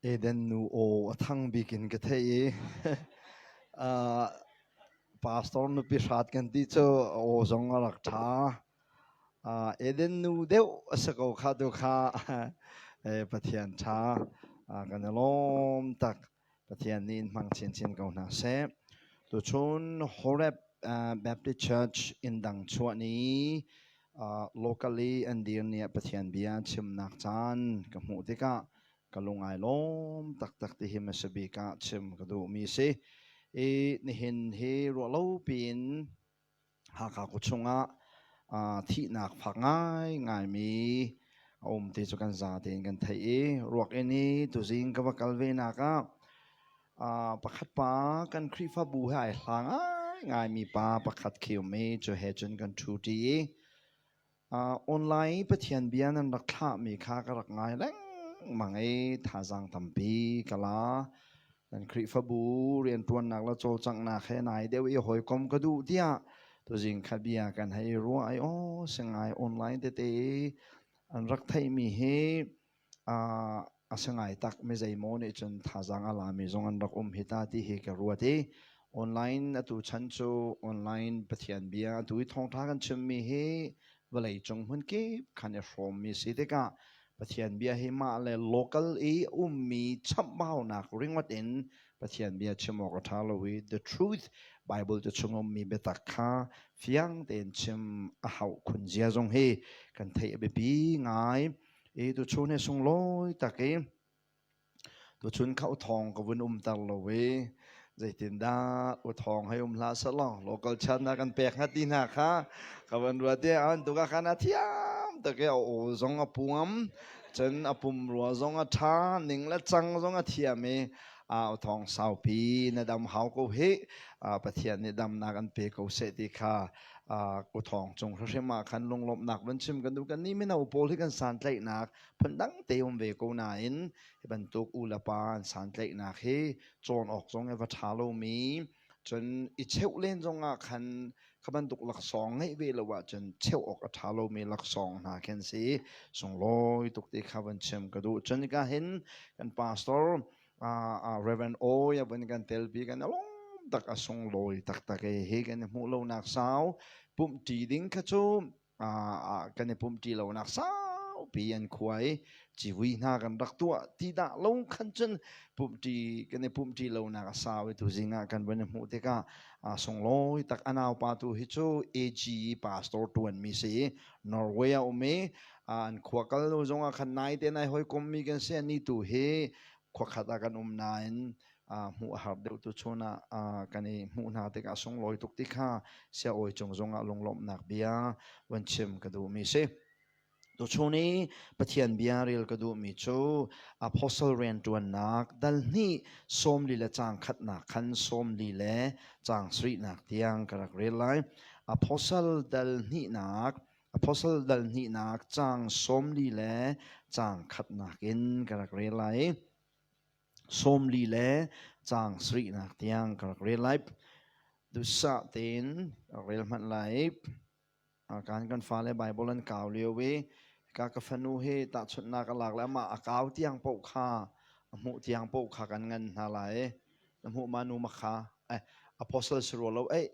Eden nu aw a thang bik in ka theih i uh, pastor nupi hrat kan ti cu aw zong a rak ṭha. Uh, Eden nu deuh a si ko kha tu kha eh, Pathian ṭha uh, kan i lawm tak. Pathian nih in hmang chinchin ko hna seh. Tuchun Horeb uh, Baptist Church inn dang chuah ni uh, locally an dir ni ah Pathian bia chimnak caan ka hmuh tikah ka lung ai lawm taktak ti hi hmasa bik ah chim ka duhmi si. I nihin hi ruahlo piin Hakha khuachung ah thihnak fak ngaingaimi a um ti cu kan za tein kan theih i ruak inn i tuzing ka va kal ve nak ah pakhat pa kan Khrihfabu he ai hla ngaingaimi pa pakhat khi um i cu he cun kan ṭhu ṭi i Online Pathian bia nan rak thlahmi kha ka rak ngai lengmang i thazaang tampi ka la. Nan Khrihfabu rianṭuannak le cawlcanghnak he nai deuh i hawikom ka duh tiah tuzing kha bia kan hei ruah i aw singai online tete i an rak theihmi hi a si ngai tak mi zeimaw nih cun thazaang a lami zong an rak um hi ta ti hi ka ruat i online atu chan cu online Pathian bia atu i thawngṭha kan chimmi hi vawlei cung hmun kip khan i hrawmmi si tikah Pathian bia hi mah le local i ummi chamhbaunak ringawt in Pathian bia chim awk a ṭha lo i the truth Bible cu chung ummi biatak kha fiang tein chim a hauh khun zia zong hi kan theih a biapi ngai. I tuchun hi sunglawi tak i tuchun kha uthawng ka vun umter lo i zeitindah uthawng hei um hlah selaw local chan na kan pek hnga ti hna kha ka van ruat i an tuk ah khan a thiam tak i a aw zong a pungam cun a pumrua zong a ṭha ning le cang zong a thiam i a uthawng saupi na dam hau ko hi Pathian nih damnak an pe ko seh ti kha uthawng cung hrimhrim ah khan lunglawmhnak van chim kan duh. Kan nih mino pawl hi kan santlaihnak phundang te um ve ko nain hi bantuk u le pa an santlaihnak hi cawn awk zong i va ṭha lomi cun i cheuh len zong ah khan kha bantuk laksawng ngeih ve lo ahcun cheuh awk a ṭha lomi laksawng hna khin si sunglawi tuk ti kha van chim ka duh. Cun hika hin kan pastor Reverend Oi a vun kan telpi kan lawm tak a sunglawi taktak e hi kan i hmuh lonak sau pumhṭi ding kha cu kan i pumhṭi lonak saupi an khua i civui hna kan rak tuah ti dah lo khan cun pumhṭi kan i pumhṭi lonak a sau i tuzing ah kan vun i hmuh tikah sunglawi tak a naupa tu hi cu AG pastor ṭuanmi si i Norway a um i an khua kal lo zongah khan nai te nai hawikom mi kan si ani tu hi khuakhat ah kan um nain hmuh a har deuh tu chun ah kan i hmuh hna tikah sunglawi tuk ti kha sia awi cung zongah lunglawmhnak bia van chim ka duhmi si. Tuchun i Pathian bia rel ka duhmi cu Apostle rianṭuannak dal hnih 40 le caang khatnak khan 40 le caang sarihnak tiang ka rak rel lai. Apostle dal hnihnak Apostle dal hnihnak caang 40 le caang khatnak in ka rak rel lai. 40 le caang sarihnak tiang ka rak rel lai. Duhsah tein rak rel hmanh lai. Kan kan fale Bible an kau lio i ka ka fanu hi tahchunhnak a lak le amah a kau tiang paoh kha a hmuh tiang paoh kha kan ngan hna lai. Na hmuh ma nu ma kha eh apostle si rua lo eh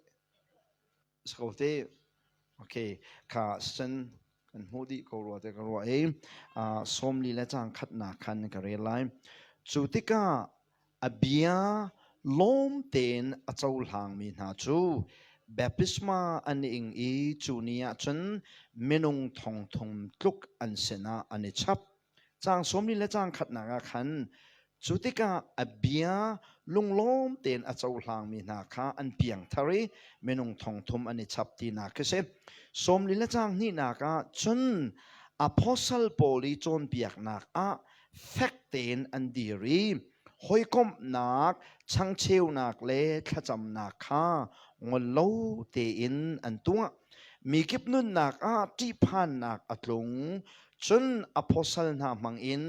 si ko te okay kha sen kan hmuh dih ko rua te ka ruah i 40 le caang khatnak khan ka rel lai. Cu tikah a bia lawm tein a cohlangmi hna cu baptisma an ing i cu ni ah cun minung thong thum tluk an sinah an i chap. Caang 40 le caang khatnak ah khan cu tikah a bia lunglawm tein a cohlangmi hna kha an piangthar i minung thong thum an i chap tinak khi si. 40 le caang hnihnak ah cun apostle pawl i cawnpiaknak ah fek tein an dir i hawikomhnak, changcheunak le thlacamnak kha ngol lo tein an tuah. Mikip nunnak ah ṭihphannak a tlung. Cun apostle hna hmangin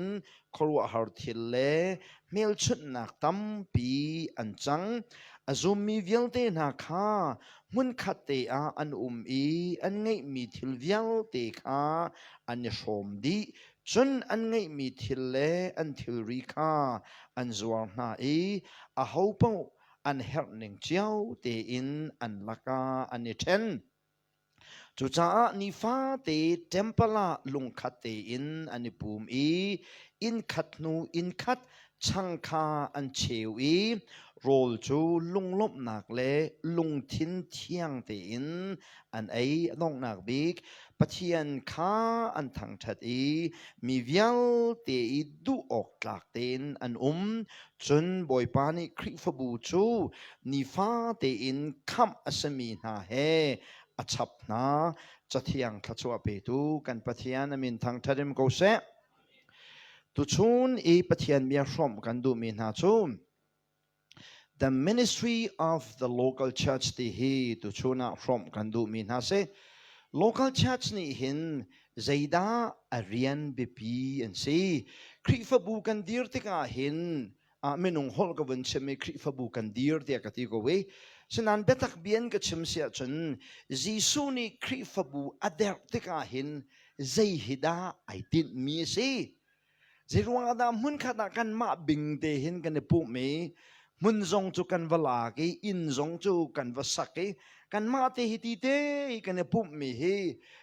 khuaruahhar thil le hmelchunhnak tampi an cang. A zummi vialte hna kha hmunkhat te ah an um i an ngeihmi thil vialte kha an i hrawm dih. Cun an ngeihmi thil le an thilri kha an zuar hna i ahopaoh an herhning cio tein an lakah an i ṭhen. Cucaah nifate ṭempal ah lungkhat tein an i pum i innkhat hnu innkhat chang kha an cheu i rawl cu lunglawmhnak le lungthin thiang tein an ei. A donghnak bik Pathian kha an thangṭhat i mi vialte i duh awk tlak tein an um. Cun Bawipa nih Khrihfabu cu nifa tein khamh a simi hna he a chap hna. Cathiang thluachuah petu kan Pathian a min thangṭhat in ko seh. Tuchun i Pathian bia hrawmh kan duhmi hna cu The Ministry of the Local Church ti hi tuchun ah hrawmh kan duhmi hna si. Local Church nih hin zeidah a rian biapi an si? Khrihfabu kan dir tikah hin minung holh ka vun chim i Khrihfabu kan dir tiah ka ti ko i sinain biatak bian ka chim si ahcun Jesuh nih Khrihfabu a derh tikah hin zei hi dah ai tinhmi a si? Zeiruang ah dah hmunkhat ah kanmah bing te hin kan i pumh i hmun zong cu kan va lak i inn zong cu kan va sak i kanmah te hi ti te i kan i pumhmi hi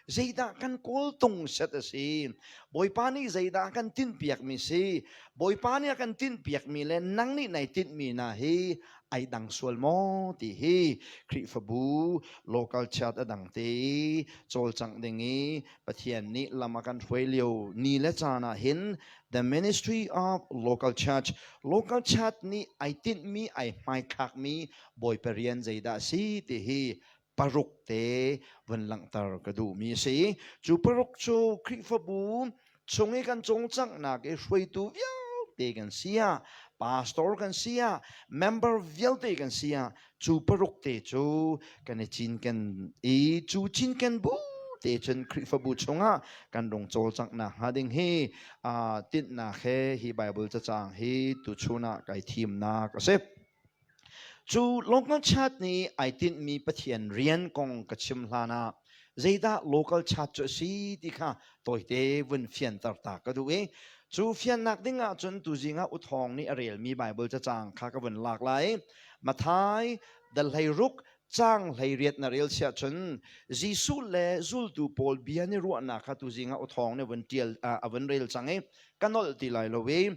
zeidah kan kawltung set a si? Bawipa nih zeidah a kan tinhpiakmi si? Bawipa nih a kan tinhpiakmi le nang nih nai tinhmi hna hi ai dang sual maw ti hi Khrihfabu local church a dang te i cawlcangh ding i Pathian nih lam a kan hruai lio ni le caan ah hin the ministry of local church, local church nih ai tinhmi, ai hmaithlakmi Bawipa rian zeidah a si ti hi paruk te vun langhter ka duhmi a si. Cu paruk cu Khrihfabu chung i kan cawlcanghnak i hruaitu vialte kan si ah, pastor kan si ah, member vialte kan si ah, cu paruk te cu kan i cinken i cu cinken bu te cun Khrihfabu chungah kan rung cawlcanghnak hnga ding hi tinhnak he hi Bible cacang hi tuchun ah kai thimnak a si. Cu local church nih ai tinhmi Pathian rian kong ka chim hlan ah zeidah local church cu a si ti kha tawite vun fianter ta ka duh i cu fiannak ding ah cun tuzing ah uthawng nih a relmi Bible cacang kha ka vun lak lai. Matthai dal 16 caang 18 na rel siah cun Jesuh le zultu pawl bia ni ruahnak kha tuzing ah uthawng nih vun tial a vun rel cang i ka nolh ti lai lo i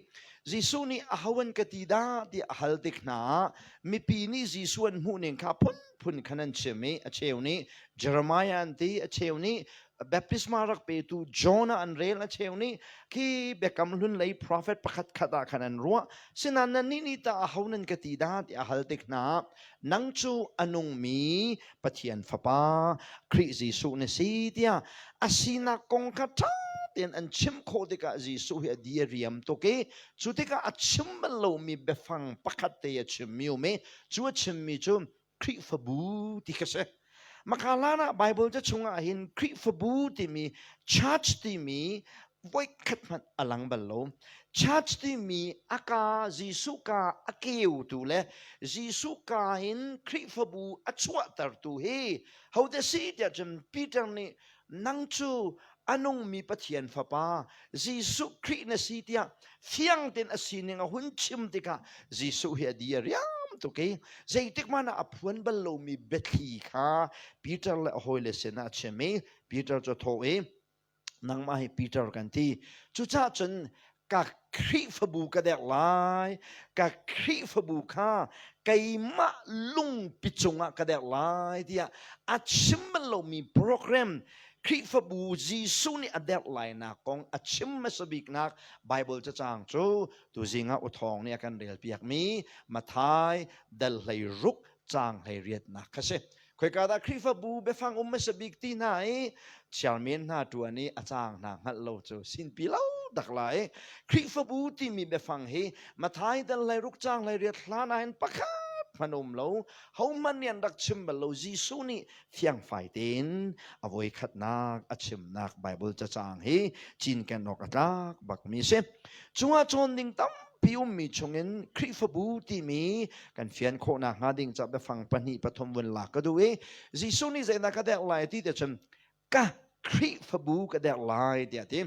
Jesuh nih aho an ka ti dah tiah a hal tik hna ah mipi nih Jesuh an hmuh ning kha phunphun khan an chim i a cheu nih Jeremiah an ti, a cheu nih baptisma rak petu Jonah an rel, a cheu nih khi biakam hlun lei prophet pakhat khat ah khan an ruah. Sinain nannih nih tah aho nan ka ti dah tiah a hal tik hna ah nang cu a nungmi Pathian Fapa Khrih Jesuh na si tiah a sinak kong kha ṭha tein an chim khawh tikah Jesuh hi a di a riam tuk i cu tikah a chim bal lomi biafang pakhat te a chimmi um i cu a chimmi cu Khrihfabu ti kha si. Maka hlan ah Bible ca chungah hin Khrihfabu timi church timi voikhat hmanh a lang bal lo. Church timi a ka Jesuh ka a keutu le Jesuh ka in Khrihfabu a chuahtertu hi hote si tiah cun Peter nih nang cu a nungmi Pathian Fapa Jesuh Khrih na si tiah fiang tein a sining a hun chim tikah Jesuh hi a di a riam tuk i zeitik hmanh ah a phuan bal lomi biathli kha Peter le a hawile sinah a chim i Peter cu a thawh i nangmah hi Peter kan ti. Cucaah cun ka Khrihfabu ka derh lai, ka Khrihfabu kha keimah lungpi cungah ka derh lai tiah a chim bal lomi program Khrihfabu Jesuh nih a derh lainak kong a chim hmasa biknak Bible cacang cu tuzing ah uthawng nih a kan relpiakmi Matthai dal 16 caang 18nak kha si. Khoika dah Khrihfabu biafang um hmasa bik ti hna i chairman hna ṭuan i a caang hna hngalh lo cu sinpi lo tak lai. Khrihfabu timi biafang hi Matthai dal 16 caang 18 hlan ah hin pakhat hmanh um lo. Hohmanh nih an rak chim bal lo. Jesuh nih fiangfai tein a voikhatnak a chimnak Bible cacang hi cinken awk a tlak bakmi a si. Cungah cawn ding tampi ummi chungin Khrihfabu timi kan fian khawhnak hnga ding ca biafang pahnih pathum vun lak ka duh i Jesuh nih zeidah ka derh lai ti te cun ka Khrihfabu ka derh lai tiah ti.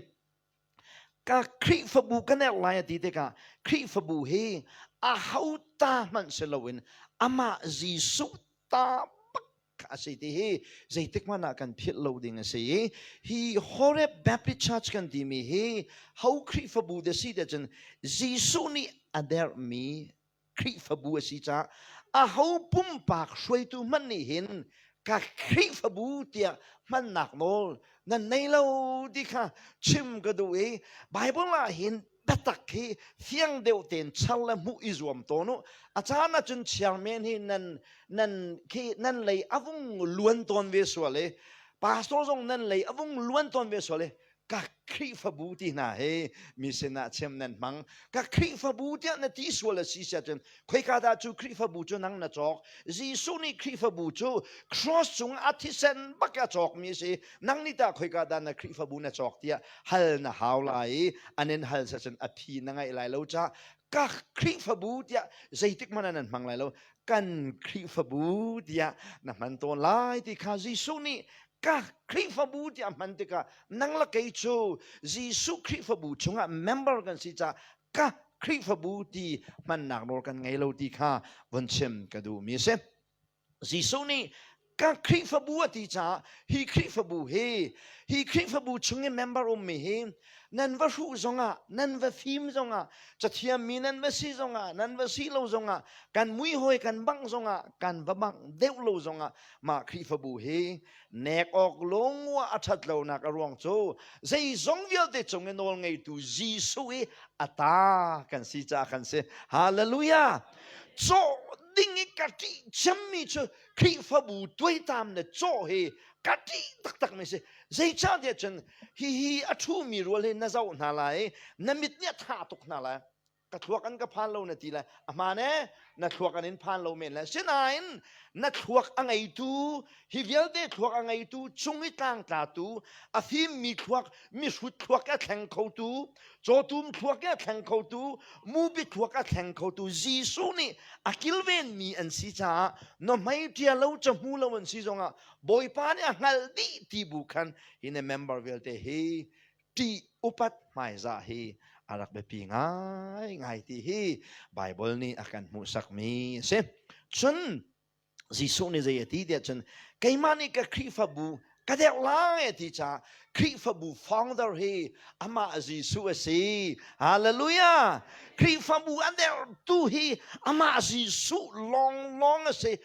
Ka Khrihfabu ka nek lai a ti tikah Khrihfabu hi a ho ta hmanh si loin amah Jesuh ta bak a si ti hi zeitik hmanh ah kan philh lo ding a si i hi Horeb Baptist Church kan timi hi ho Khrihfabu da si te cun Jesuh nih a derhmi Khrihfabu a si caah aho pumpak hruaitu hmanh nih hin ka Khrihfabu tiah hmannak nawl nan nei lo ti kha chim ka duh i Bible ah hin biatak hi fiang deuh tein char le hmuh i zuam tawn u. A caan ahcun chairman hi nan nan khi nan lei a vung luan tawn ve sual i pastor zong nan lei a vung luan tawn ve sual i ka Khrihfabu ti hna hi mi sinah chim nan hmang. Ka Khrihfabu tiah na ti sual a si siah cun khoika dah cu Khrihfabu cu nang na cawk? Jesuh nih Khrihfabu cu cross cung a thisen bak a cawkmi a si. Nang nih tah khoika dah na Khrihfabu na cawk tiah hal na hau lai i an in hal cun a phi na ngaih lai lo caah ka Khrihfabu tiah zeitik hmanh ah nan hmang lai lo. Kan Khrihfabu tiah na hman tawn lai ti kha Jesuh nih ka Khrihfabu tiah hman tikah nang le kei cu Jesuh Khrihfabu chungah member kan si caah ka Khrihfabu ti hmannak nawl kan ngei lo ti kha vun chim ka duhmi a si. Jesuh nih ka Khrihfabu a ti caah hi Khrihfabu hi hi Khrihfabu chung i member ummi hi nan va hruh zongah nan va fim zongah cathiammi nan va si zongah nan va si lo zongah kan muihawi kan bangh zongah kan va bangh deuh lo zongah mah Khrihfabu hi nek awk lungua a ṭhat lonak a ruang cu zeizong vialte cung i nawl ngeitu Jesuh i a ta kan si caah kan si. Hallelujah! Cawh ding i ka ṭih cemmi cu Khrihfabu tuaitam le cawh hi ka ṭih taktakmi si. Zeicahtiah cun hihi a ṭhumi rual hi na zoh hna lai i na mit nih a thah tuk hna lai. Ka thluak an ka phan lo na ti lai. A hmaan ee, na thluak an in phan lo men lai. Sinain na thluak a ngeitu, hi vialte thluak a ngeitu, chung i tlangtlatu, a fimmi thluak, mihrut thluak a thleng khotu, cawtum thluak a thleng khotu, mupi thluak a thleng khotu Jesuh nih a kilvenmi an si caah na hmai ṭia lo cahmu lo an si zongah Bawipa nih a hngalh dih ti bu khan hi na member vialte hi ṭih upat hmaizah hi a rak biapi ngaingai ti hi Baibal nih a kan hmuhsakmi a si. Cun Jesuh nih zei a ti tiah cun keimah nih ka Khrihfabu ka derh lai a ti caah Khrihfabu founder hi amah Jesuh a si. Hallelujah! Khrihfabu a derhtu hi amah Jesuh lawnglawng a si.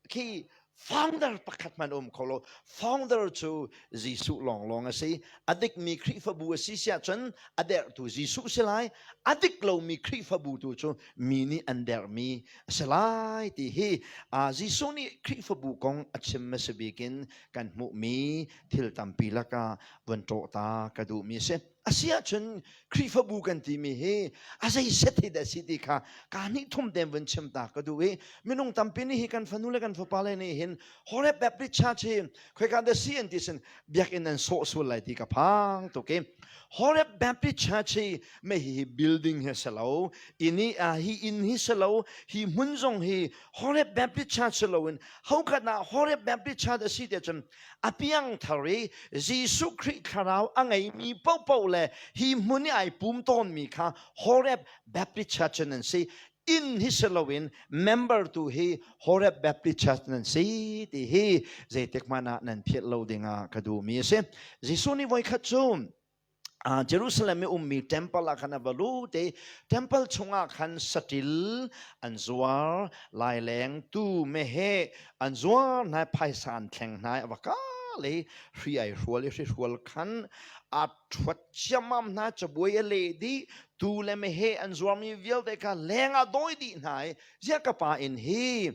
Khi founder pakhat hmanh um kho lo. Founder cu Jesuh lawnglawng a si. A dikmi Khrihfabu a si siah cun a derhtu Jesuh si lai. A dik lomi Khrihfabu tu cu mi nih an derhmi a si lai ti hi Jesuh nih Khrihfabu kong a chim hmasa bik in kan hmuhmi thil tampi lakah vun ṭawh ta ka duhmi a si. A si ahcun Khrihfabu kan timi hi a zei set hi dah si ti kha kaa hnih thum tein vun chim ta ka duh i minung tampi nih hi kan fanu le kan fapa le nih hin Horeb Baptist Church hi khoika dah si an ti sin biakinn an sawh sual lai ti ka phang tuk i Horeb Baptist Church hi me hi building hi si lo inn hi hi inn hi si lo hi hmun zong hi Horeb Baptist Church si loin hokhat ah Horeb Baptist Church a si te cun a piangthar i Jesuh Khrih thlarau a ngeimi paohpaoh le hi hmun i ai pum tawnmi kha Horeb Baptist Church nan si. Inn hi si loin member tu hi Horeb Baptist Church nan si ti hi zeitik hmanh ah nan philh lo dingah ka duhmi a si. Jesuh nih voikhat cu Jerusalem i ummi temple ah khan a va lut i temple chungah khan saṭil an zuar, laileng, tuu, meheh an zuar hna i phaisa an thleng hna i a va kal i hri ai hrual i hrihrual khan a ṭhuat ciammam hna, cabuai a leh dih, tuu le meheh an zuarmi vialte kha leng ah dawi dih hna i ziah ka pa inn hi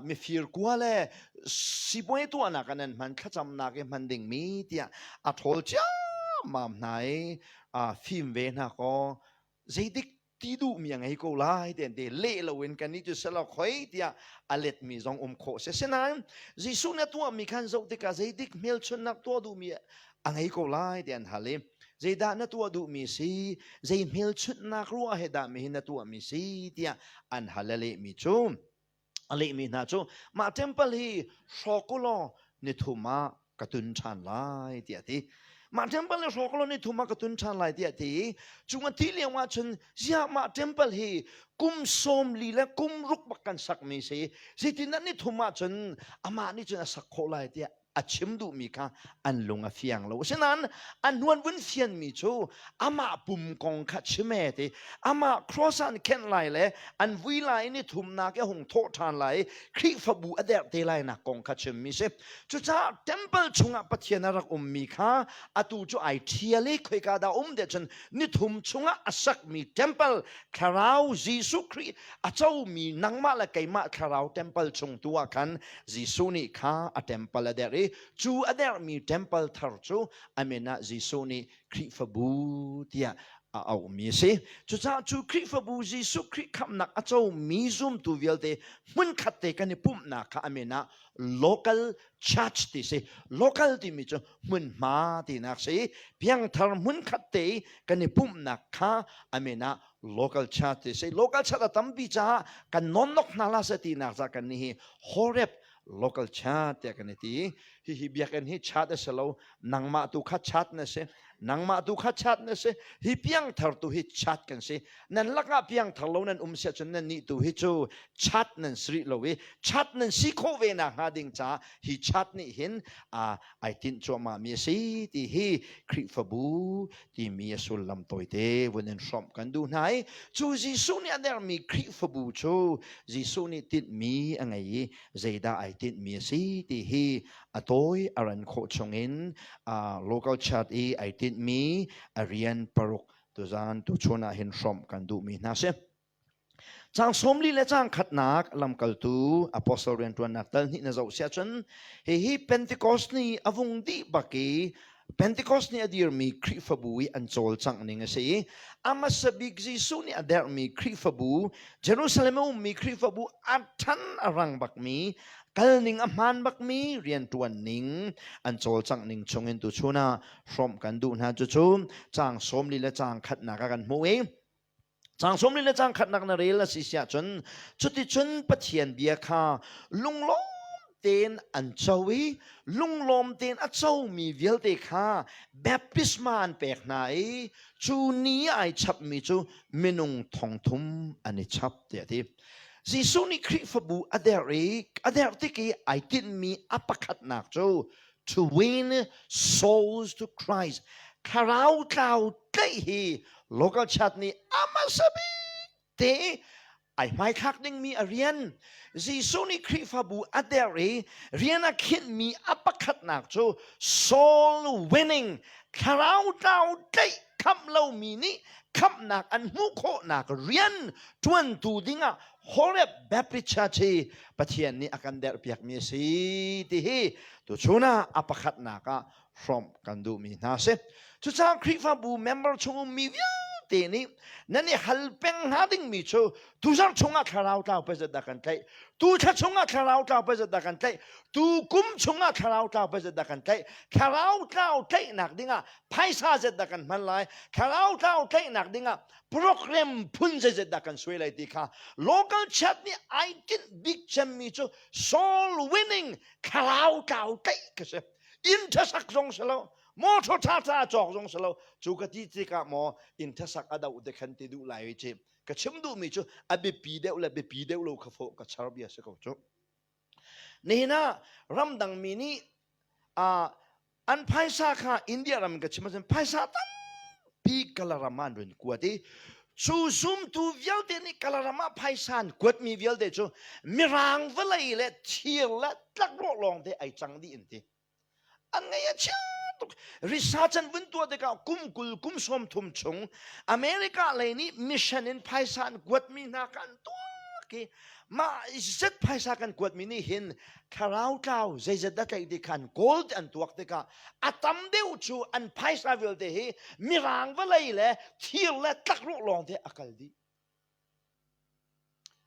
mifir kua le sipuai tuahnak ah nan hman thlacamnak i hman dingmi tiah a ṭhawl ciammam hna i fim ve hna kaw zeidik ti duhmi a ngei ko lai ti an ti leh loin kannih cu selaw khoi tiah a letmi zong um khawh si asinain Jesuh nih a tuahmi khan zoh tikah zeidik hmelchunhnak tuah duhmi a ngei ko lai ti an hal i zeidah na tuah duhmi si zei hmelchunhnak ruah he dah mihin na tuahmi si tiah an hal a lehmi cu a lehmi hna cu mah temple hi hrawk u law nithum ah ka tun ṭhan lai tiah a ti. Mah temple le hrawk lo ni thum ah ka tun ṭhan lai tiah ti. Cung a ti lio ah cun ziah mah temple hi kum 40 le kum ruk bak kan sakmi si. Zeitin dah ni thum ah cun amah nih cun a sak khawh lai tiah a chim duhmi kha an lung a fiang lo. Asinain an hnuan vun fianmi cu amah pum kong kha chim e ti amah cross an khenh lai le an vui lai ni thumnak i hung thawh ṭhan lai Khrihfabu a derh te lai nak kong kha chimmi si. Cucaah temple chungah Pathian a rak ummi kha atu cu ai ṭhial i khoika dah um deh cun nithum chungah a sakmi temple thlarau Jesuh Khrih a comi nangmah le keimah thlarau temple chung tu ah khan Jesuh nih kha a temple a derh i cu a derhmi temple thar cu a min ah Jesuh nih Khrihfabu tiah a auhmi a si. Cucaah cu Khrihfabu Jesuh Khrih khamhnak a comi zumtu vialte hmunkhat te kan i pumhnak kha a min ah local church ti si. Local timi cu hmunhma tinak si. Piangthar hmunkhat te i kan i pumhnak kha a min ah local church ti si. Local church a tampi caah kan nawnnok hna la se tinak ca kan nih hi Horeb local church tiah kan i ti. Hihi biakinn hi church a si lo. Nangmah tu kha church na si. Nangmah tu kha church na si. Hi piangthar tu hi church kan si. Nan lakah piangthar lo nan um sia cun nan nih tu hi cu church nan si rih lo i church nan si khawh ve nak hnga ding caah hi church nih hin ai tinh cuahmah mi a si ti hi Khrihfabu timi a sullam tawite vun in hrawmh kan duh hna i cu Jesuh nih a dermi Khrihfabu cu Jesuh nih tinhmi a ngei i zeidah ai tinhmi a si ti hi a tawi a ran khawh chungin local church i ai tinhmi a rian paruk tuzan tuchun ah hin hrawmh kan duhmi hna si. Caang 41 le caang khatnak lamkaltu apostle rianṭuannak tal hnih na zoh siah cun hihi Pentecost ni a vung dih bak i Pentecost ni a dirmi Khrihfabu i an cawlcangh ning a si i a hmasa bik Jesuh nih a derhmi Khrihfabu Jerusalem a ummi Khrihfabu a ṭhan a rang bakmi kalning a hmaan bakmi rianṭuan ning an cawlcangh ning chungin tuchun ah hrawmh kan duh hna cucu caang 40 le caang khatnak ah kan hmuh i Caang 40 le caang khatnak na rel a si siah cun cuticun Pathian bia kha lunglawm tein an co i lunglawm tein a comi vialte kha baptisma an pek hna i cu ni ai chapmi cu minung thong thum an i chap tiah a ti. Jesuh nih Khrihfabu a derh i a derh tik i ai tinhmi a pakhatnak cu to win souls to Christ. Thlarau tlau tlaih hi local church nih a hmasa bik te ai hmaithlak dingmi a rian. Jesuh nih Khrihfabu a der i rian a khinhmi a pakhatnak cu soul winning thlarau tlau tlaih khamh lomi nih khamhnak an hmuh khawhnak rian ṭuantu dingah Horeb Baptist Church hi Pathian nih a kan derhpiakmi a si ti hi tuchun ah a pakhatnak ah hrawmh kan duhmi hna a si. Cucaah Khrihfabu member chung ummi vialte nih nan i hal peng hnga dingmi cu tuzarh chungah thlarau tlau pazat dah kan tlaih, tu thla chungah thlarau tlau pazat dah kan tlaih, tu kum chungah thlarau tlau pazat dah kan tlaih, thlarau tlau tlaihnak dingah phaisa zat dah kan hman lai, thlarau tlau tlaihnak dingah program phun zeizat dah kan suai lai ti kha local chat nih ai tinh bik cemmi cu soul winning thlarau tlau tlaih ka si inn ṭhasak zong si lo motor ṭha ṭha cawk zong si lo cu ka ti tikah maw inn ṭhasak a doh te khan ti duh lai ci ka chim duhmi cu a biapi deuh le biapi deuh lo kha fawh ka char bia si ko cu nihin ah ramdang mi nih an phaisa kha India ram in ka chim ahcun phaisa tampi Kalaram ah an run kuat i cu zumtu vialte nih Kalaram ah phaisa an kuatmi vialte cu mirang vawlei le thir le tlakrawh lawng te ai cang dih an ti an ngaih a chia tuk research an vun tuah tikah kum 20 kum 30 chung America lei nih mission in phaisa an kuatmi hna kha an tuak i mah zet phaisa kan kuatmi nih hin thlarau tlau zeizat dah tlaih ti khan kawl ti an tuak tikah a tam deuh cu an phaisa vialte hi mirang vawlei le thir le tlakrawh lawng te a kal dih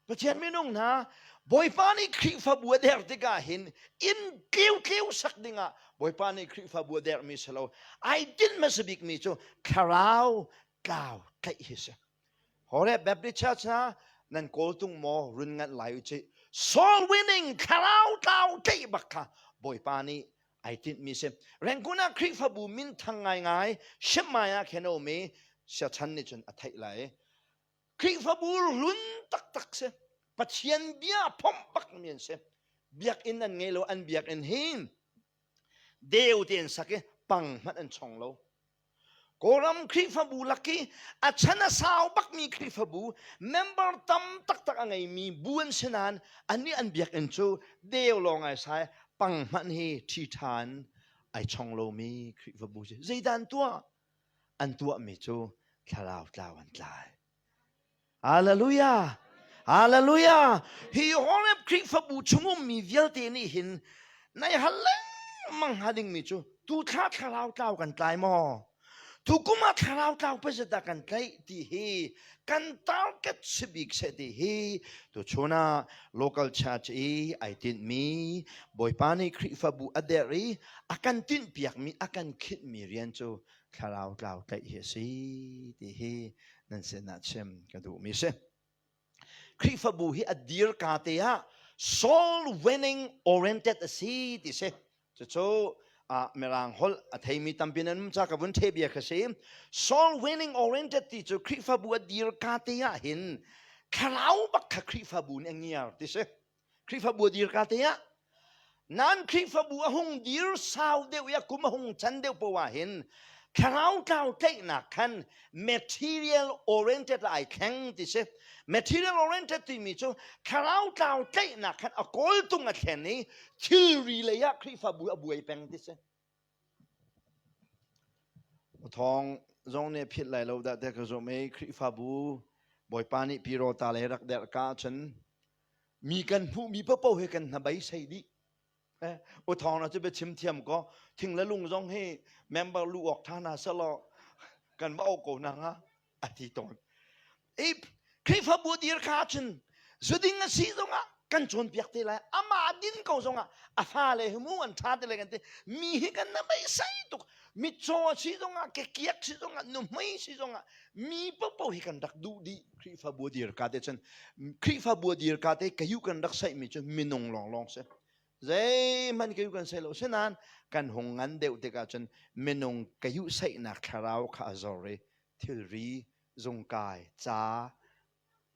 Pathian minung hna Bawipa nih Khrihfabu a der tikah hin inn tleu tleu sak dingah Bawipa nih Khrihfabu a dermi si lo ai tinh hmasa bikmi cu thlarau tlau tlaih hi si Horeb Baptist Church hna nan kawltung maw run nganh lai u cih soul winning thlarau tlau tlaih bak kha Bawipa nih Ai tinhmi si. Rangoon ah Khrihfabu minthang ngaingai Shemmai ah khin a um i siachan nih cun a theih lai. Khrihfabu hlun taktak si. Pathian bia phomh bakmi an si. Biakinn an ngei lo, an biakinn hi deu te an sak i pang hmanh an chong lo. Kawlram Khrihfabu lak i a chan a sau bakmi Khrihfabu member tam taktak a ngeimi bu an si nain annih an biakinn cu deu lawng ai sai pang hmanh hi ṭhi ṭhan ai chong lomi Khrihfabu si. Zeidah an tuah? An tuahmi cu thlarau tlau an tlai. Hallelujah! Hallelujah! Hi Horeb Khrihfabu chung ummi vialte nih hin nai hal lengmang hnga dingmi cu tu thla thlarau tlau kan tlai maw? Tu kum ah thlarau tlau pazat dah kan tlaih ti hi kan target si bik seh ti hi tuchun ah local church i ai tinhmi Bawipa nih Khrihfabu a derh i a kan tinhpiakmi a kan khinhmi rian cu thlarau tlau tlaih hi a si ti hi nan sinah chim ka duhmi si. Khrihfabu hi a dir ka te ah soul winning oriented a si ti si. Cucu Mirang holh a theimi tampi nan um ca ka vun the bia kha si. Soul winning oriented ti cu Khrihfabu a dir ka te ah hin thlarau bak kha Khrihfabu nih a ngiar ti si. Khrihfabu a dir ka te ah nan Khrihfabu a hung dir sau deuh i a kum a hung chan deuh poah hin thlarau tlau tlaihnak khan material oriented ai thleng ti si. Material oriented timi cu thlarau tlau tlaihnak khan a kawltung a thlen i thilri lei ah Khrihfabu a buai peng ti si. Thawng zong nih philh lai lo dah te ka zum i Khrihfabu Bawipa nih Pirota le rak derh ka ahcun mi kan hmuhmi paohpaoh hi kan hnabeisei dih. U thawng na cu biachim thiam ko thing le lung zong hi member lu awk ṭha hna selaw kan va auh ko na hnga a ti tawn. I Khrihfabu dir kha cun zuding a si zongah kan cawnpiak te lai amah din ko zongah a fale hi mu an ṭha te lai kan ti mi hi kan na beisei tuk mitcaw a si zongah kekiak si zongah nuhmei si zongah mi paohpaoh hi kan rak duh dih Khrihfabu dir ka te cun Khrihfabu dir ka te kayu kan rak saihmi cu minung lawnglawng si zeihmanh kayu kan sai lo sinain kan hung ngan deuh tikah cun minung kayu saihnak thlarau kha a zor i thilri zungkai ca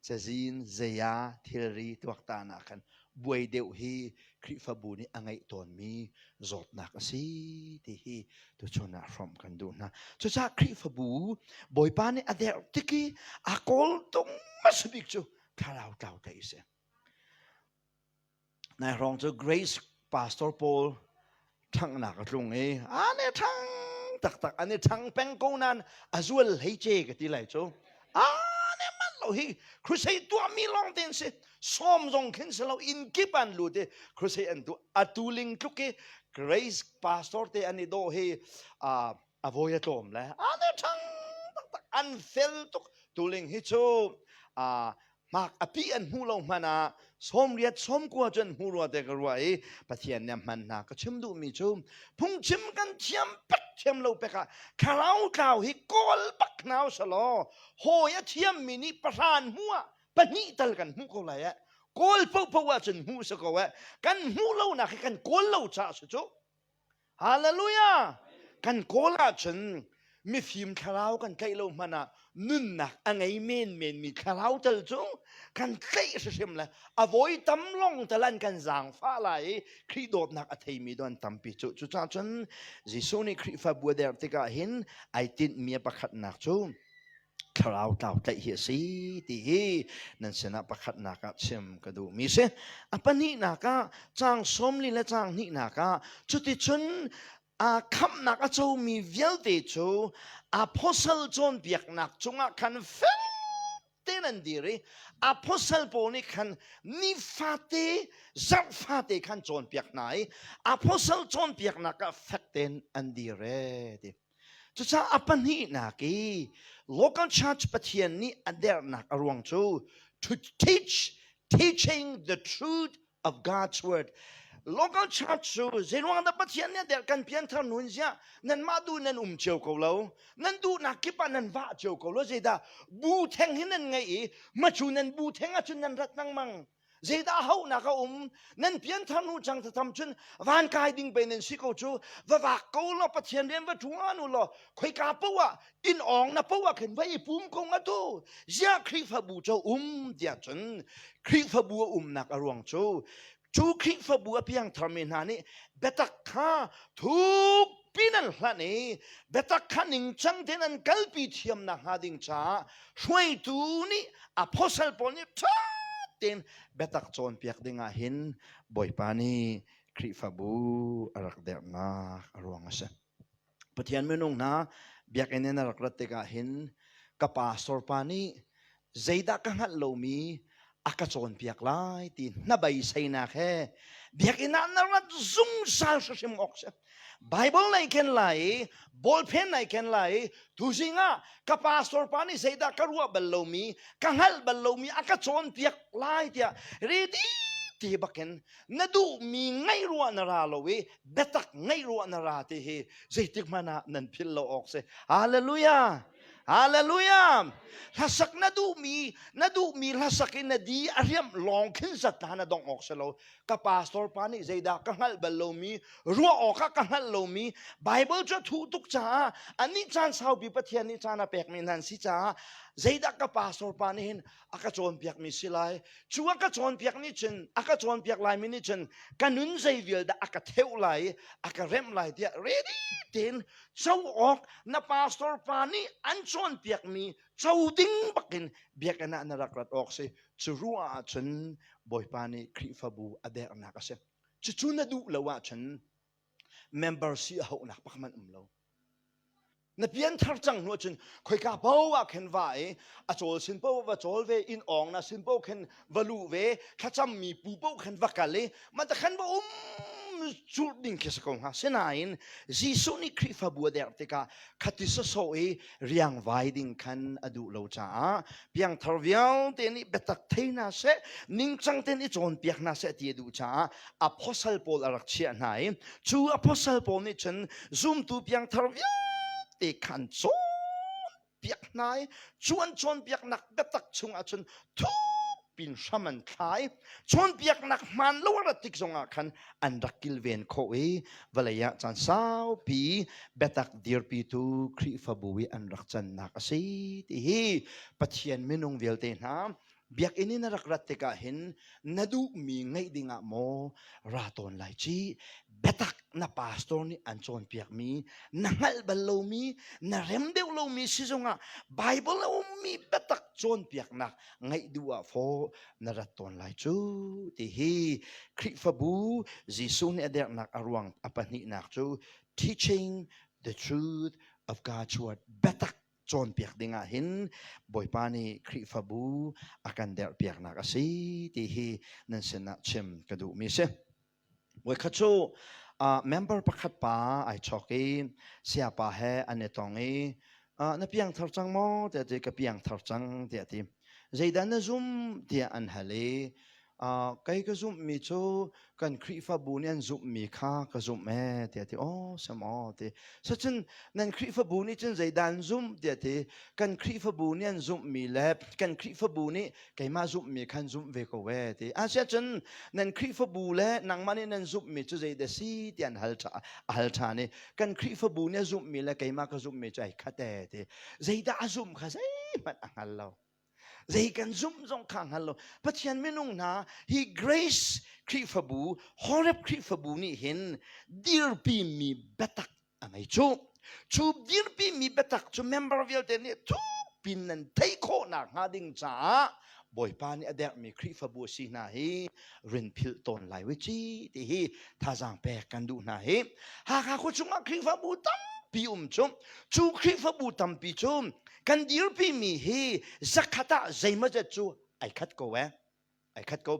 cazin zeia thilri tuaktan ah khan buai deuh hi Khrihfabu nih a ngeih tawnmi zawtnak a si ti hi tuchun ah hrawmh kan duh hna. Cucaah Khrihfabu Bawipa nih a derh tik i a kawltung hmasa bik cu thlarau tlau tlaih a si. Nai hrawng cu Grace Pastor Paul ṭhanghnak a tlung i an i ṭhang taktak an i ṭhang peng ko nain a zual hlei ce ka ti lai cu an i manh lo hi crusade tuahmi lawng te an si sawm zong khin si lo inn kip an lut i crusade an tuah atu ling tluk i Grace Pastor te an i dawh hi a voi a tlawm le an i ṭhang taktak an fel tuk tuling hi cu hmak a pi an hmuh lo hmanh ah sawmriat sawmkua cu an hmu rua te ka ruah i Pathian nih a hman hna ka chim duhmi cu phungchim kan thiam pek thiam lo pek ah thlarau tlau hi kawl bak hna usalaw hawi a thiammi nih pahran hmu ah pahnih tal kan hmuh ko lai eh kawl paohpaoh ahcun hmuh si ko eh kan hmuh lonak hi kan kawl lo caah si cu Hallelujah! Kan kawl ahcun mifim thlarau kan tlaih lo hmanh ah nunnak a ngei menmenmi thlarau tal cu kan tlaih hrimhrim le a voi tam long tal an kan zaangfah lai i Khrih dawtnak a theimi do an tampi cu. Cucaah cun Jesuh nih Khrihfabu a derh tikah hin ai tinhmi a pakhatnak cu thlarau tlau tlaih hi a si ti hi nan sinah pakhatnak ah chim ka duhmi si. A pahnihnak ah caang 40 le caang hnihnak ah cuticun a khamhnak a comi vialte cu apostle cawnpiaknak cungah khan fel tein an dir i apostle pawl nih khan nifate zarh fate khan cawnpiak hna i apostle cawnpiaknak ah fek tein an dir e ti. Cucaah a pahnihnak i local church Pathian nih a derhnak a ruang cu to teach, teaching the truth of God's word. Local church cu zeiruang dah Pathian nih a derh kan pianthar nun ziah nanmah duh nan um cio ko lo nan duhnak kip ah nan vah cio ko lo zeidah bu theng hi nan ngeih i macu nan bu theng ahcun nan rat lengmang. Zeidah hauhnak a um? Nan pianthar hnu cang tham cun van kai ding pe nan si ko cu. Va vak ko law Pathian rian va ṭuan u law khoika poah ah inn awng na poah khin va i pum ko nga tu. Ziah Khrihfabu cu um tiah cun Khrihfabu a umnak a ruang cu cu Khrihfabu a piangtharmi hna nih biatak kha thuk pin an hlanh i biatak kha ningcang tein an kalpi thiam nakhnga ding caah hruaitu nih apostle pawl nih ṭha tein biatak cawnpiak ding ah hin Bawipa nih Khrihfabu a rak derhnak a ruang a si. Pathian minung hna biakinn in a rak rat tikah hin ka pastor pa nih zeidah ka hngalh lomi a ka cawnpiak lai ti hnabeiseinak he biakinn ah na rat zungzal hrimhrim awk si. Bible nai ken lai i ballpen nai ken lai i tuzing ah ka pastor pa nih zeidah ka ruah bal lomi ka hngalh bal lomi a ka cawnpiak lai tiah ready ti bakin na duhmi ngaih ruah na ra lo i biatak ngaih ruah na ra ti hi zeitik hmanh ah nan philh lo awk si. Hallelujah! Hallelujah! Hlasak na duhmi na duhmi hlasak in na di a riamh lawng khin zat hna na dongh awk si lo. Ka pastor pa nih zeidah ka hngalh bal lomi, ruah awkah ka hngalh lomi, Bible cu a thuh tuk caah anih caan saupi Pathian nih caan a pekmi hna an si caah zeidah ka pastor pa nih hin a ka cawnpiakmi si lai. Cu a ka cawnpiak nih cun a ka cawnpiak laimi nih cun ka nun zei vial dah a ka theuh lai i a ka remh lai tiah ready tein co awk na pastor pa nih an cawnpiakmi co ding bakin biakinn ah na rak rat awk si. Cu ruah ahcun Bawipa nih Khrihfabu a derhnak a si. Cucu na duh lo ahcun member si a hauhnak pakhat hmanh um lo. Na pianthar cang hnu ahcun khoika paoh ah khin va i a cawl sin paoh va cawl ve, inn awng na sin paoh khin va luh ve, thlacammi pu paoh khin va kal i mah te khan va um curh ding khi si ko hnga. Sinain Jesuh nih Khrihfabu a derh tikah khati sawsawh i riangvai ding khan a duh lo caah piangthar vialte nih biatak thei hna seh, ningcang tein i cawnpiak hna seh ti a duh caah apostle pawl a rak chiah hna i cu apostle pawl nih cun zumtu piangthar vialte khan cawnpiak hna i cu an cawnpiaknak biatak chungah cun thukpin hram an thlai. Cawnpiaknak hmaan lo a rat tik zongah khan an rak kilven khawh i vawlei ah caan saupi biatak dirpitu Khrihfabu i an rak cannak a si ti hi Pathian minung vialte hna Biakinn in na rak rat tikah hin na duhmi ngeih dingah maw ra tawn lai ci? Biatak na pastor nih an cawnpiakmi, na hngalh bal lomi, na rem deuh lomi si zongah Bible a ummi biatak cawnpiaknak ngeih duh ah fawh na rat tawn lai cu ti hi Khrihfabu Jesuh nih a derhnak a ruang a pahnihnak cu teaching the truth of God's word biatak cawnpiak ding ah hin Bawipa nih Khrihfabu a kan derhpiaknak a si ti hi nan sinah chim ka duhmi si. Voikhat cu member pakhat pa ai chawk i sayapa he an i tong i na piangthar cang maw tiah ti ka piangthar cang tiah ti. Zeidah na zum tiah an hal i Kei ka zumhmi cu kan Khrihfabu nih an zumhmi kha ka zumh ee tiah a ti. Aw sam aw ti. Sacun nan Khrihfabu nih cun zeidah an zumh tiah a ti. Kan Khrihfabu nih an zumhmi le kan Khrihfabu nih keimah zumhmi kha an zumh ve ko ee ti. Asiahcun nan Khrihfabu le nangmah nih nan zumhmi cu zeidah si tiah an hal a hal ṭhan i kan Khrihfabu nih a zumhmi le keimah ka zumhmi cu ai khat ee ti. Zeidah a zumh kha zeihmanh a hngal lo. Zei kan zumh zong kha hngal lo. Pathian minung hna hi Grace Khrihfabu, Horeb Khrihfabu nih hin dirpimi biatak a ngei cu. Cu dirpimi biatak cu member vialte nih thupin nan theih khawhnak hnga ding caah Bawipa nih a derhmi Khrihfabu a si hna hi rin philh tawn lai we ci ti hi thazaang pek kan duh hna hi. Hakha khua chungah Khrihfabu tampi um cu cu Khrihfabu tampi cu kan dirpimi hi zakhat ah zeimawzat cu ai khat ko eh ai khat ko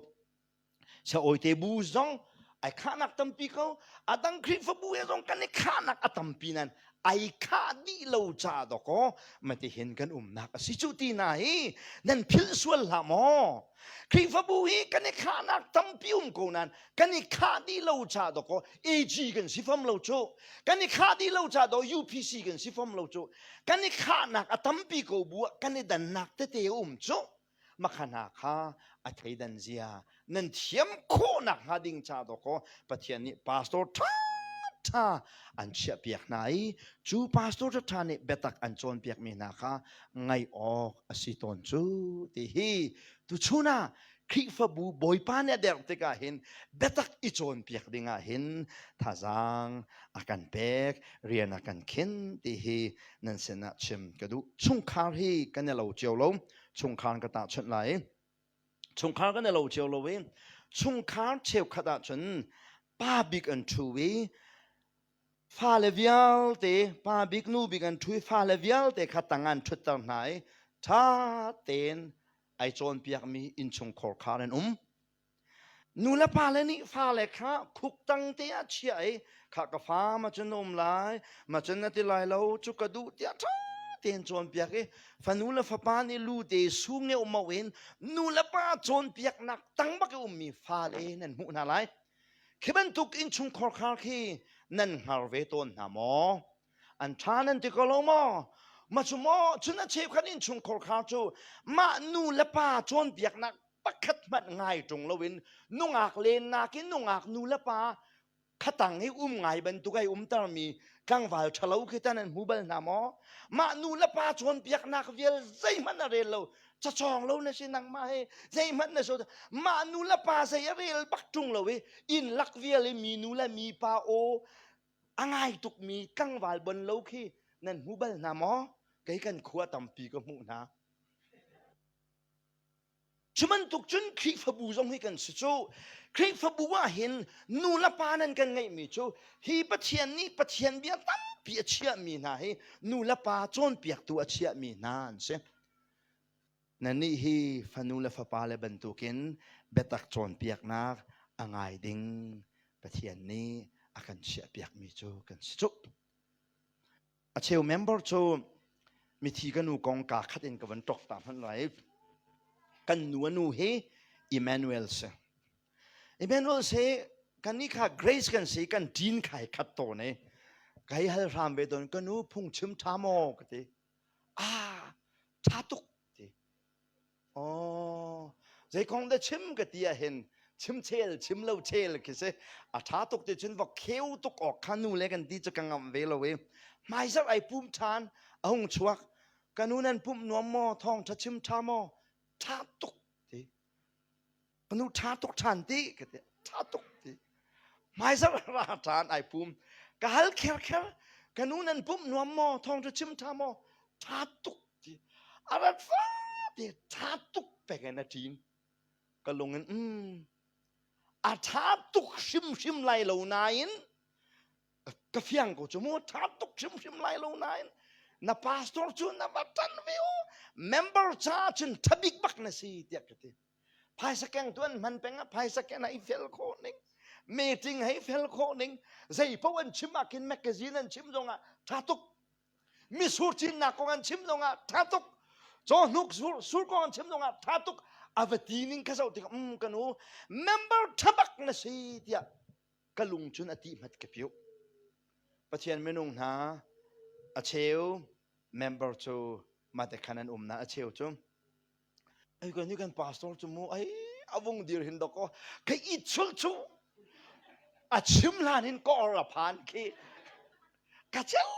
Saawite bu zong ai khahnak tampi ko a dang Khrihfabu he zong kan i khahnak a tampi nan ai khah dih lo ca dawkaw matihin kan umnak a si cu ti na hi nan philh sual hlah maw Khrihfabu hi kan i khahnak tampi um ko nan kan i khah dih lo ca dawkaw AG kan si fam lo cu kan i khah dih lo ca daw UPC kan si fam lo cu kan i khahnak a tampi ko bu ah kan i dannak tete um cu. Makha hna kha a thleidan zia nan thiam khawhnak hnga ding ca dawkaw Pathian nih pastor ṭhaṭha an chiahpiak hna i cu pastor ṭhaṭha nih biatak an cawnpiakmi hna kha ngaih awk a si tawn cu ti hi tuchun ah Khrihfabu Bawipa nih a derh tikah hin biatak i cawnpiak ding ah hin thazaang a kan pek, rian a kan khin ti hi nan sinah chim ka duh. Chungkhar hi kan i lo cio lo. Chungkhar ka tahchunh lai. Chungkhar kan i lo cio lo i chungkhar cheukhat ahcun pa bik an ṭhu i fale vialte pa bik nu bik an ṭhu i fale vialte kha tang an ṭhutter hna i ṭha tein ai cawnpiakmi innchungkhar khar an um. Nu le pa le nih fale kha khuk tang te ah chiah i kha ka fa ma cun na um lai ma cun na ti lai lo cu ka duh tiah ṭha tein cawnpiak i fanu le fapa nih lu te su ngeuh in nu le pa cawnpiaknak tang bak i ummi fale nan hmuh hna lai. Khi bantuk innchungkhar khar khi nan hngar ve tawn hna maw? An ṭha nan ti ko lo maw? Ma cu maw cun a cheukhat innchungkhar khar cu mah nu le pa cawnpiaknak pakhat hmanh ngai ṭung loin nungak lennak in nungak nu le pa khatang i um ngai bantuk ai umtermi tlangval ṭhalo khi tan an hmu bal hna maw? Mah nu le pa cawnpiaknak vial zeihmanh a rel lo. Cacawng lo na si nangmah he zeihmanh na so mah nu le pa zei a rel bak ṭung lo i inn lak vial i mi nu le mi pa aw a ngai tukmi tlangval bon lo khi nan hmu bal hna maw? Kei kan khua tampi ka hmuh hna. Cu bantuk cun Khrihfabu zong hi kan si cu. Khrihfabu ah hin nu le pa nan kan ngeihmi cu hi Pathian nih Pathian bia tampi a chiahmi hna hi nu le pa cawnpiaktu a chiahmi hna an si. Nannih hi fanu le fapa le bantukin biatak cawnpiaknak a ngai ding Pathian nih a kan chiahpiakmi cu kan si cu. A cheu member cu mithi ka nu kong kaa khat in ka van ṭok ta hmanh lai. Kan nu a nu hi Emmanuel si. Emmanuel si kan nih kha Grace kan si kan ṭin khai khat tawn i kai hal hram ve tawn ka nu phungchim ṭha maw ka ti. Ah ṭha tuk ti. Aw, zei kong dah chim ka ti ahhin chim chel chim lo chel khi si. A ṭha tuk ti cun va kheu tuk awk kha nu le kan ti cu ka ngamh ve lo i hmaizarh ai pum ṭhan a hung chuak. Ka nu nan pumh nuam maw? Thawngṭha chim ṭha maw? Ṭha tuk ti. Ka nu ṭha tuk ṭhan ti ka ti. Ṭha tuk ti. Hmaizarh ra ṭhan ai pum. Ka hal kher kher. Ka nu nan pumh nuam maw? Thawngṭha chim ṭha maw? Ṭha tuk ti a rat fate ṭha tuk pek in a ṭin ka lung in a ṭha tuk hrimhrim lai lo nain ka fiang ko cu mu ṭha tuk hrimhrim lai lo nain na pastor cu na va ṭan ve u member ca cun ṭha bik bak na si tiah ka ti phaisa keng tu an hman peng ah phaisa ken ah i fel khawh ning meeting hei fel khawh ning zei paoh an chim ah khin magazine an chim zong ah ṭha tuk Misur cinnak kong an chim zongah ṭha tuk. Cawhnuk sur, sur kong an chim zongah ṭha tuk. A va ti ning ka zoh tikah ka nu member ṭha bak na si tiah ka lung cun a ti hmat ka piuh. Pathian minung hna a cheu member cu mate khan an um na a cheu cu Ai kan kan pastor cu mu ai avung dir hin dok ka i chul chu a chim hlan hin ka or a phan khi ka cheu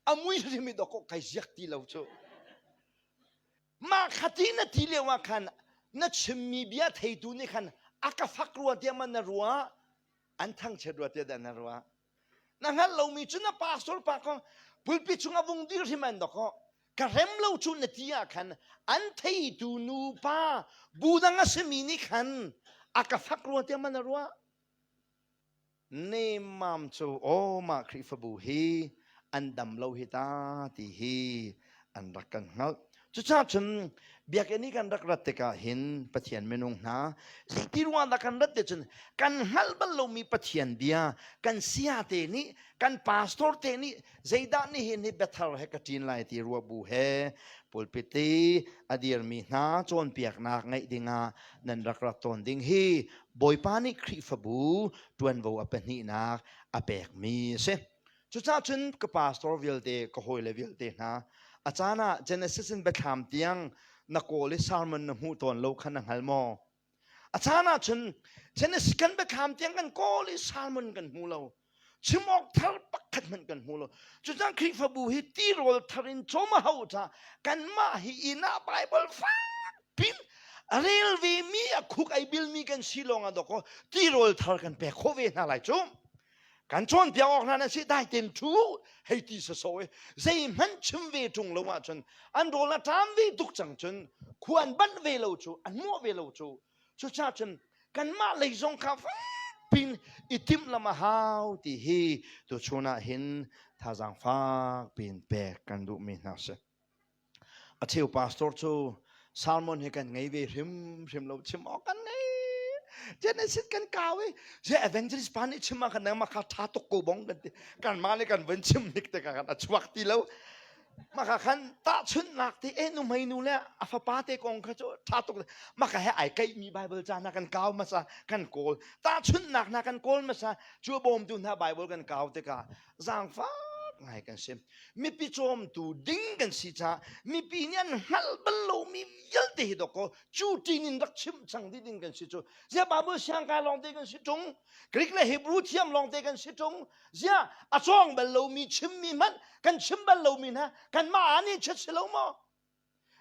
a mui rim dok kai ziak ti lo chu ma khati na ti lio ah khan na chimmi bia theitu nih khan a ka fak rua tiah man na rua an thangchiat rua tiah dah na rua Na hngalh lomi cu na pastor pa kong pulpit chungah vung dir hrim an dok ka rem lo cu na ti ah khan an theitu nupa bu dang a simi nih khan a ka fak rua tiah man a ruah. Nemmam cu aw mah Khrihfabu hi an dam lo hi ta ti hi an rak kan hngalh. Cucaah cun biakinn i kan rak rat tikah hin Pathian minung hna zeiti ruang dah kan rat ti cun kan hngalh bal lomi Pathian bia kan saya te nih kan pastor te nih zeidah nihin hi biathar he ka ṭin lai ti ruah bu he pulpit i a dirmi hna cawnpiaknak ngeih dingah nan rak rak tawn ding hi Bawipa nih Khrihfabu ṭuanvo a pahnihnak a pekmi a si. Cucaah cun ka pastor vialte, ka hawile vialte hna, a caan ah Genesis in Biathlam tiang na kawl i sermon na hmuh tawn lo kha na hngal maw? A caan ahcun Genesis kan biathlam tiang kan kawl i sermon kan hmu lo. Chim awk thar pakhat hmanh kan hmu lo. Cucang Khrihfabu hi tirawl thar in cawm a hau caah kanmah hi inn ah Bible fak pin a rel ve mi a khuk ai bilmi kan si lawng ah dawkaw tirawl thar kan pek khawh ve hna lai cu. Kan cawnpiak awk hna nan si dai ten ṭhu hei ti sasaw i zeihmanh chim ve ṭung lo ahcun an rawl a ṭam ve tuk cang cun khua an banh ve lo cu an muah ve lo cu cucaah cun kanmah lei zong kha pin i timh lam a hau ti hi tuchun ah hin thazaang fak pin pek kan duhmi hna si. A cheu pastor cu sermon hi kan ngei ve hrimhrim lo chim awk kan ngei. Genesis kan kau i je evangelist pa nih chim ah khan nangmah kha tha tuk ko bong kan ti. Kanmah nih kan vun chim hnik tikah khan a chuak ti lo. Maka khan tahchunhnak ti e nu hmei nu le a fapa te kong kha cu tha tuk maka he ai keih mi Bible ca na kan kau masa kan kawl tahchunhnak na kan kawl masa cu bawmtu hna Bible kan kau tikah zaangfak ngai kan si mipi cawmtu ding kan si caah mipi nih an hngalh bal lomi vialte hi dawkaw cu ṭin in rak chimh cang dih ding kan si cu zia Bible siangkai lawngte kan si ṭung Greek le Hebrew thiam lawngte kan si ṭung zia a cawng bal lomi chimmi hmanh kan chim bal lomi hna kanmah ah nih chet si lo maw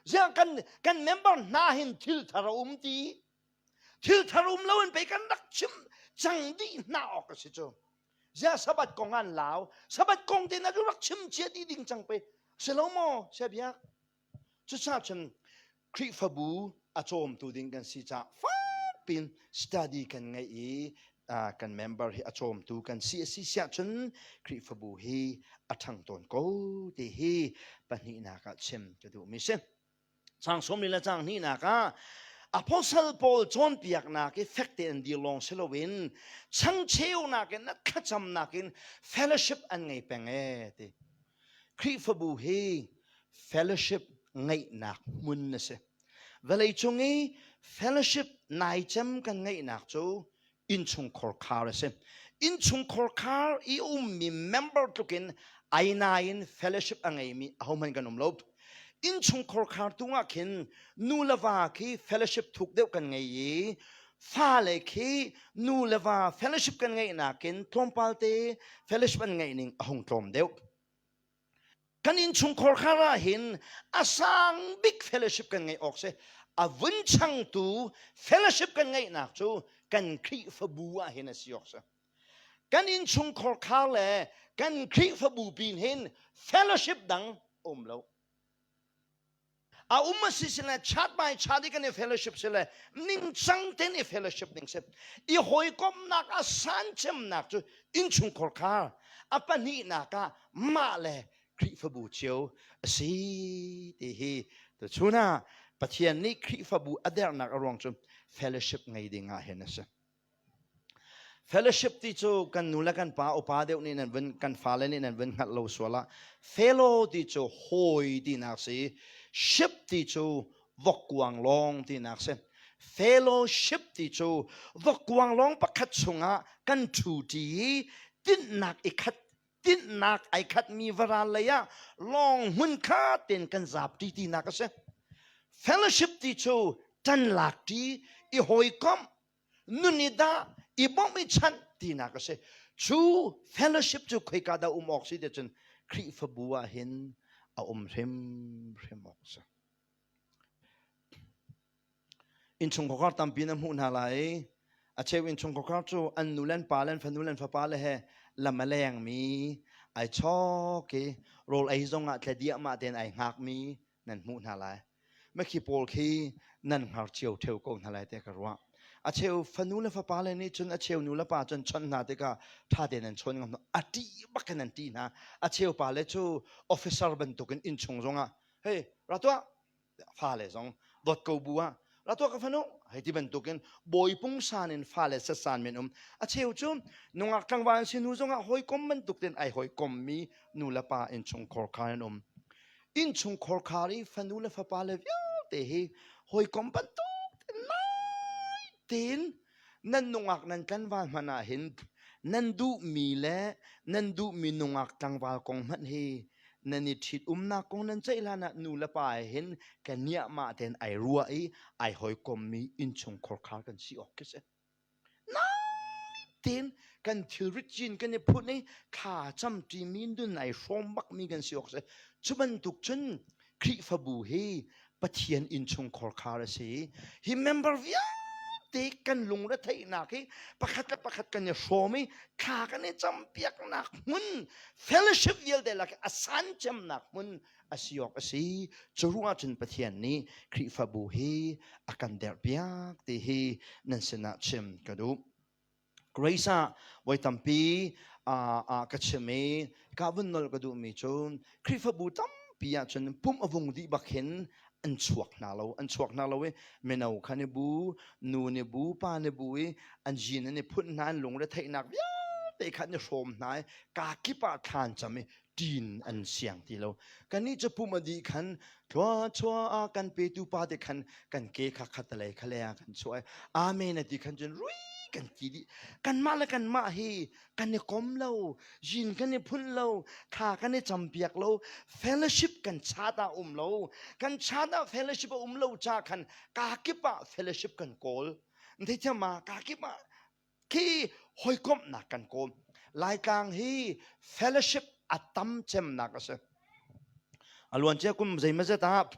zia kan kan member hna hin thil thar a um ti thil thar um lo in pei kan rak chim cang dih hna awk a si cu Ziah Sabbath kong an lau? Sabbath kong te na rak chim cia dih ding cang pe. Si lo maw, sia biak? Cucaah cun Khrihfabu a cawmtu ding kan si caah fakpin study kan ngeih i kan member hi a cawmtu kan si a si siah cun Khrihfabu hi a ṭhang tawn ko ti hi pahnihnak ah chim ka duhmi si. Chang sawmli le chang hnihnak ah apostle Paul cawnpiaknak i fek tein an dir lawng si loin changcheunak in thlacamnak in fellowship an ngei peng ee ti. Khrihfabu hi fellowship ngeihnak hmun a si. Vawlei cung i fellowship naicem kan ngeihnak cu innchungkhar khar a si. Innchungkhar khar i ummi member tlukin ai in fellowship a ngeimi ahohmanh kan um lo. Innchungkhar khar tung ah khin nu le va khi fellowship thuk deuh kan ngei i fale khi nu le va fellowship kan ngeih nakin tlawmpal te fellowship an ngeih ning a hung tlawm deuh. Kan innchungkhar khar ah hin a sang bik fellowship kan ngeih awk si. A vun changtu fellowship kan ngeihnak cu kan Khrihfabu ah hin a si awk si. Kan innchungkhar khar le kan Khrihfabu pin hin fellowship dang um lo. A um a si sile chat by chat i kan i fellowship sile ningcang ten i fellowship ning si. I hawikomhnak a san cemnak cu innchungkhar khar a pahnihnak ah mah le Khrihfabu cio a si ti hi tuchun ah Pathian nih Khrihfabu a dernak a ruang cu fellowship ngei ding ah hin a si. Fellowship ti cu kan nu le kan pa upa deuh nih nan vun kan fale nih nan vun hngalh lo sual ah fellow ti cu hawi tinak si ship ti cu vokkuang lawng tinak si fellowship ti cu vokkuang lawng pakhat chungah kan ṭhu ṭi i tinhnak i khat tinhnak ai khatmi varal lei ah lawng hmun kha ten kan zap ṭi tinak a si fellowship ti cu ṭan lak ṭi i hawikomh nun i dah i bawmh i chanh tinak a si cu fellowship cu khoika dah um awk si ti cun Khrihfabu ah hin a um hrimhrim awk si innchungkhar tampi na hmuh hna lai a cheu innchungkhar cu an nu le an pa le an fanu le an fapa le he lam a lengmi ai chawk i rawl ei zong ah tle diahmah tein ai hngakmi nan hmuh hna lai Makhi pawl khi nan hngar cio theo ko hna lai tiah ka ruah. A cheu fanu le fapa le nih cun a cheu nu le pa cun chawnh hna tikah ṭha tein an chawn ngam hna. A ṭih bak in an ṭih hna. A cheu pa le cu officer bantukin innchung zongah hey ra tuah fale zong dawt ko bu ah ra tuah ka fanu hei ti bantukin bawi pungsan in fale setsan men um a cheu cu nungak tlangval an si hnu zongah hawikom bantuk tein ai hawikom mi nu le pa innchungkhar kha an um innchungkhar khar i fanu le fapa le vialte hi hawikom bantuk nai tein nan nungak nan tlanval hmanh ah hin nan duhmi le nan duhmi nungak tlangval kong hmanh hi Nan i ṭhit umnak kong nan ceih hlan ah nu le pa he hin ka niahmah tein ai ruah i ai hawikommi innchungkhar khar kan si awk khi si. Nain kan thilrit cin kan i phun i thla camṭimi nun ai hrawm bakmi kan si awk si. Cu bantuk cun Khrihfabu hi Pathian innchungkhar khar a si. Hi member vialte kan lungretheihnak hi pakhat le pakhat kan i hrawm i thla kan i campiaknak hmun fellowship vialte lak a san cemnak hmun a si awk a si. Cu ruangah cun Pathian nih Khrihfabu hi a kan derhpiak ti hi nan sinah chim ka duh. Grace ah voi tampi ka chim i ka vun nolh ka duhmi cu Khrihfabu tampi ahcun pumh a vung dih bak hin an chuak hna lo an chuak hna lo i mino kha ni bu nu ni bu pa ni bu i an zin an i phunh hna an lungre theihnak vialte kha an i hrawm hna i ka kip ah thla an cam i ṭin an siang ti lo. Kannih cu pum a dih khan thluachuah a kan petu pa te khan kan ke kha khatalei khalei ah kan chuah i amen a ti khan cun rui kan ti dih. Kanmah le kanmah hi kan i kom lo, zin kan i phunh lo, thla kan i campiak lo, fellowship kan chat ah um lo. Kan chat ah fellowship a um lo ca khan kaa kip ah fellowship kan kawl. Theithiam ma kaa kip ah khi hawikomhnak kan kawl. Laitlang hi fellowship a tam cemnak a si. A luancia kum zeimazet ah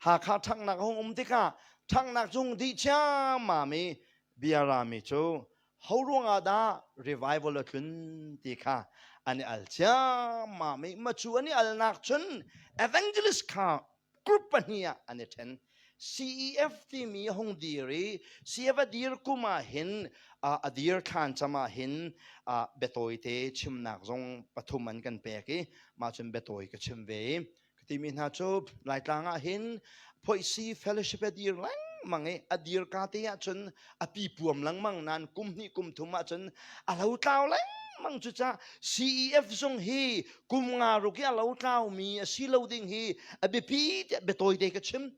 Hakha ṭhanghnak a hung um tikah ṭhanghnak cung dih ciammam i bia rami cu ho ruangah dah revival a tlun ti kha an i al ciammam i macu an i alnak cun evangelist kha group pahnih ah an i ṭhen. CEF timi a hung dir i CEF a dir kum ah hin a dir thlan cam ah hin biatawi te chimnak zong pathum an kan pek i mah cun biatawi ka chim ve i ka timi hna cu Laitlang ah hin Phoihsi Fellowship a dir lengmang i a dir ka te ah cun a pipuam lengmang nain kum hnih kum thum ah cun a lotlau lengmang cucaah CEF zong hi kum nga ruk i a lotlaumi a si lo ding hi a biapi tiah biatawi te ka chim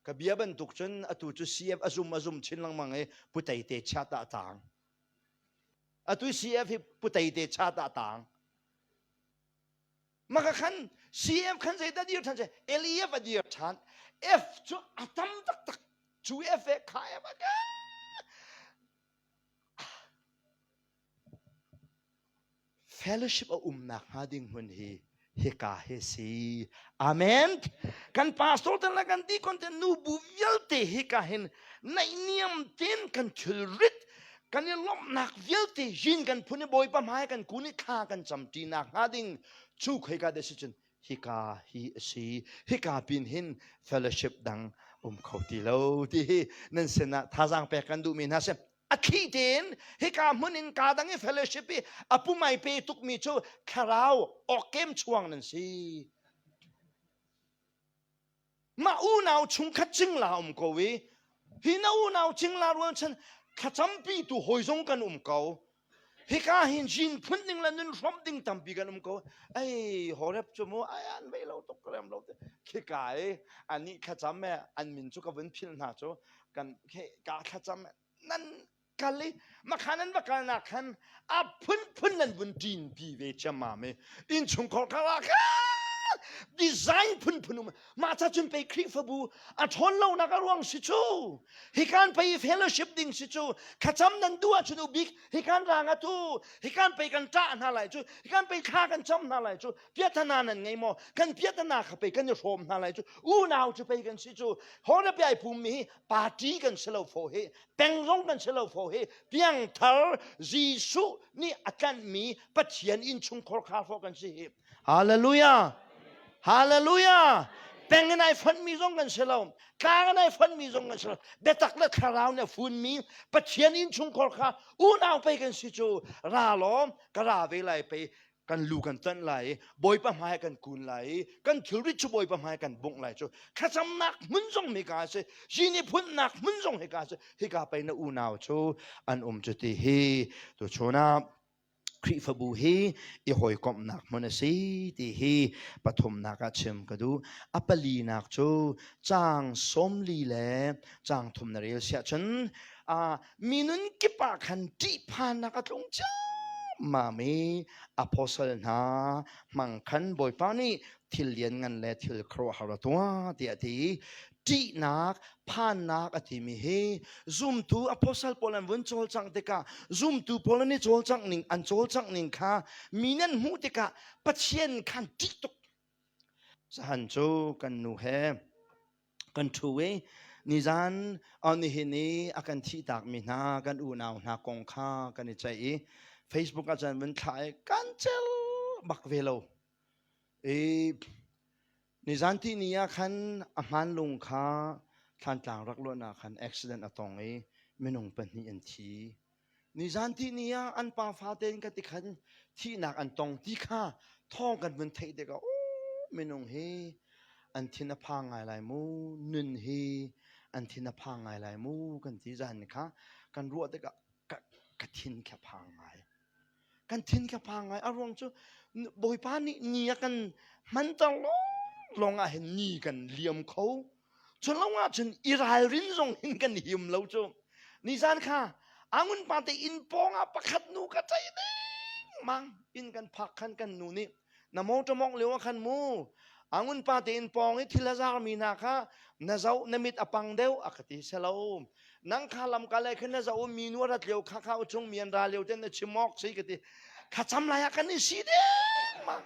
ka bia bantuk cun atu cu CF a zum a zum chin lengmang i putei te chat ah tang atu CF hi putei te chat ah tang Maka khan CF khan zeidah dir ṭhan LEF a dir ṭhan F cu a tam taktak cu F e kha F a ka fellowship a umnak hnga ding hmun hi hika hi si amen kan pastor te le kan deacon te nu bu vialte hika hin naihniam ten kan thilrit kan i lawmhnak vialte yin kan phun i Bawipa hmai kan kun i thla kan camṭi nak hnga ding cu khoika dah si cun hika hi a si hika pin hin fellowship dang um kho ti lo ti hi nan sinah thazaang pek kan duhmi hna si a thli tein hika hmun in ka dang i fellowship i a pumai pe tukmi cu thlarau awkem chuang nan si Mah unau chungkhat cingla um ko i hi na unau cingla rualchan thlacampi tu hawi zong kan um ko. Hika hin jin phun ding le nun hrawmh ding tampi kan um ko. Ei Horeb cu mu ai an vei lo tuk rem lo te. Khika i anih thlacam e an min cu ka vun philh hna cu kan ka thlacam nan kal i makhan an va kalnak khan a phunphun nan vun ṭinpi ve ciammam i innchungkhar kha ah khan design phunphun um mah ca cun pei Khrihfabu a ṭhawn lonak a ruang si cu hikan pei fellowship ding si cu thlacam nan duh ahcun ubik hikan rang atu hikan pei kan ṭah hna lai cu hikan pei thla kan cam hna lai cu piathana nan ngei maw kan piathana kha pei kan i hrawm hna lai cu unau cu pei kan si cu hore piai phum mi hi party kan si lo fo hi peng zong kan si lo fo hi piangthar Jesuh nih a tlanhmi Pathian innchungkhar kha fo kan si hi hallelujah hallelujah peng in ai fonhmi zong kan si lo tlang in ai fonhmi zong kan si lo biatak le thlarau nih a funmi Pathian innchungkhar kha unau pei kan si cu ra lawm ka ra ve lai pei kan lu kan tanh lai i Bawipa hmai kan kun lai i kan thilrit cu Bawipa hmai kan bungh lai cu thlacamnak hmun zong hika a si zini phunnak hmun zong hika a si hika pei na unau cu an um cu ti hi tuchun ah Khrihfabu hi i hawikomhnak hmun a si ti hi pathumnak ah chim ka duh a palinak cu caang 40 le caang thum na rel siah cun minun kip ah khan ṭihphannak a tlung ciammam i apostle hna hmang khan Bawipa nih thil lianngan le thil khuaruahhar a tuah tiah a ti i ṭihnak phannak a timi hi zumtu apostle pawl an vun cawlcangh tikah zumtu pawl an i cawlcangh ning an cawlcangh ning kha mi nan hmuh tikah Pathian khan ṭih tuk. Zahan cu kan nu he kan ṭhu i nizan nihin i a kan thihtakmi hna kan unau hna kong kha kan i ceih i Facebook ah cun vun thlah i kan cel bak ve lo. I nizan ti ni ah khan a hmanlung kha Thlantlang rak luan ah khan accident a tong i minung pahnih an thi. Nizan ti ni ah an pa fate in ka ti khan thihnak an tong ti kha thawng kan vun theih tikah minung hi an thin a phang ngai lai mu nun hi an thin a phang ngai lai mu kan ti zan kha kan ruah tikah ka, ka thin kha phang ngai kan thin kha phang ngai a ruang cu Bawipa nih ni a kan hmanter lawng ah hin ni kan liam kho Cu lo ahcun i ralrin zong hin kan him lo cu. Nizan kha Angun pa te inn pawng ah pakhat nu ka ceih ding mang inn kan phak khan kan nu nih na motor mong lio ah khan mu Angun pa te inn pawng i thil a zarmi hna kha na zoh na mit a pang deuh a ka ti selo nang kha lamka le khan na zoh mi nu a rat lio kha kha chung mi an ra lio ten na chim awk si ka ti thlacam lai ah kan i si ding mang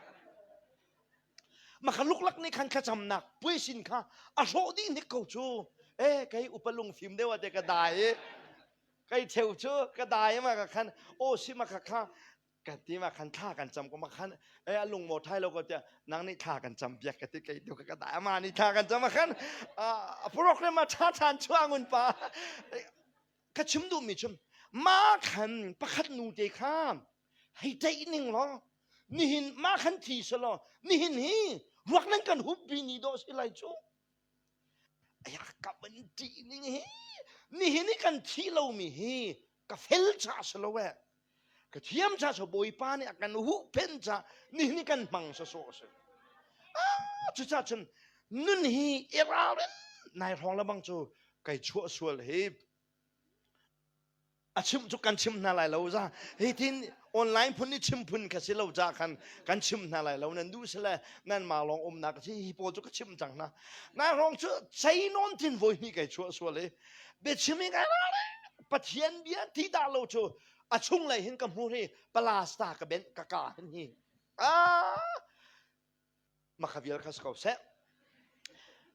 Maka luklak nih khan thlacamnak puaisin kha a hrawh dih hnik ko cu. Eh kei upa lungfim deuh ate ka dai i kei theu cu ka dai ma ka khan aw si ma kha kha kan ti ma khan thla kan cam ko ma khan eh a lung maw thai lo ko tiah nang nih thla kan cam piak ka ti kei tu ka dai ama nih thla kan cam ma khan a program a tha than chuangun pa ka chim duh mi chim ma khan pakhat nu te kha hei ṭeih ning law nihin mah khan thi selaw nihin hi ruak nan kan hup bi ni dawh si lai cu aya ka van ṭih ning hi nihin i kan thi lomi hi ka fel cha si lo eh ka thiam cha so bawipa nih a kan huhphenh cha nihin i kan hmang sawsawh si ah cucaah cun nun hi i ralrin nai hrawng lebang cu kai chuah sual hi A chim cu kan chim hna lai lo za. Hi tin online phun i chim phun kha si lo ca khan kan chim hna lai lo nan duh sile nan ma lawng umnak si hi pawl cu ka chim cang hna. Na rong cu chei non tin voi hnih kai chuah sual i biachim i ngai Pathian bia ti dah lo cu a chung lei hin ka hmu hi palasta ka benh ka ka hin hi. Ah makha vial kha si ko seh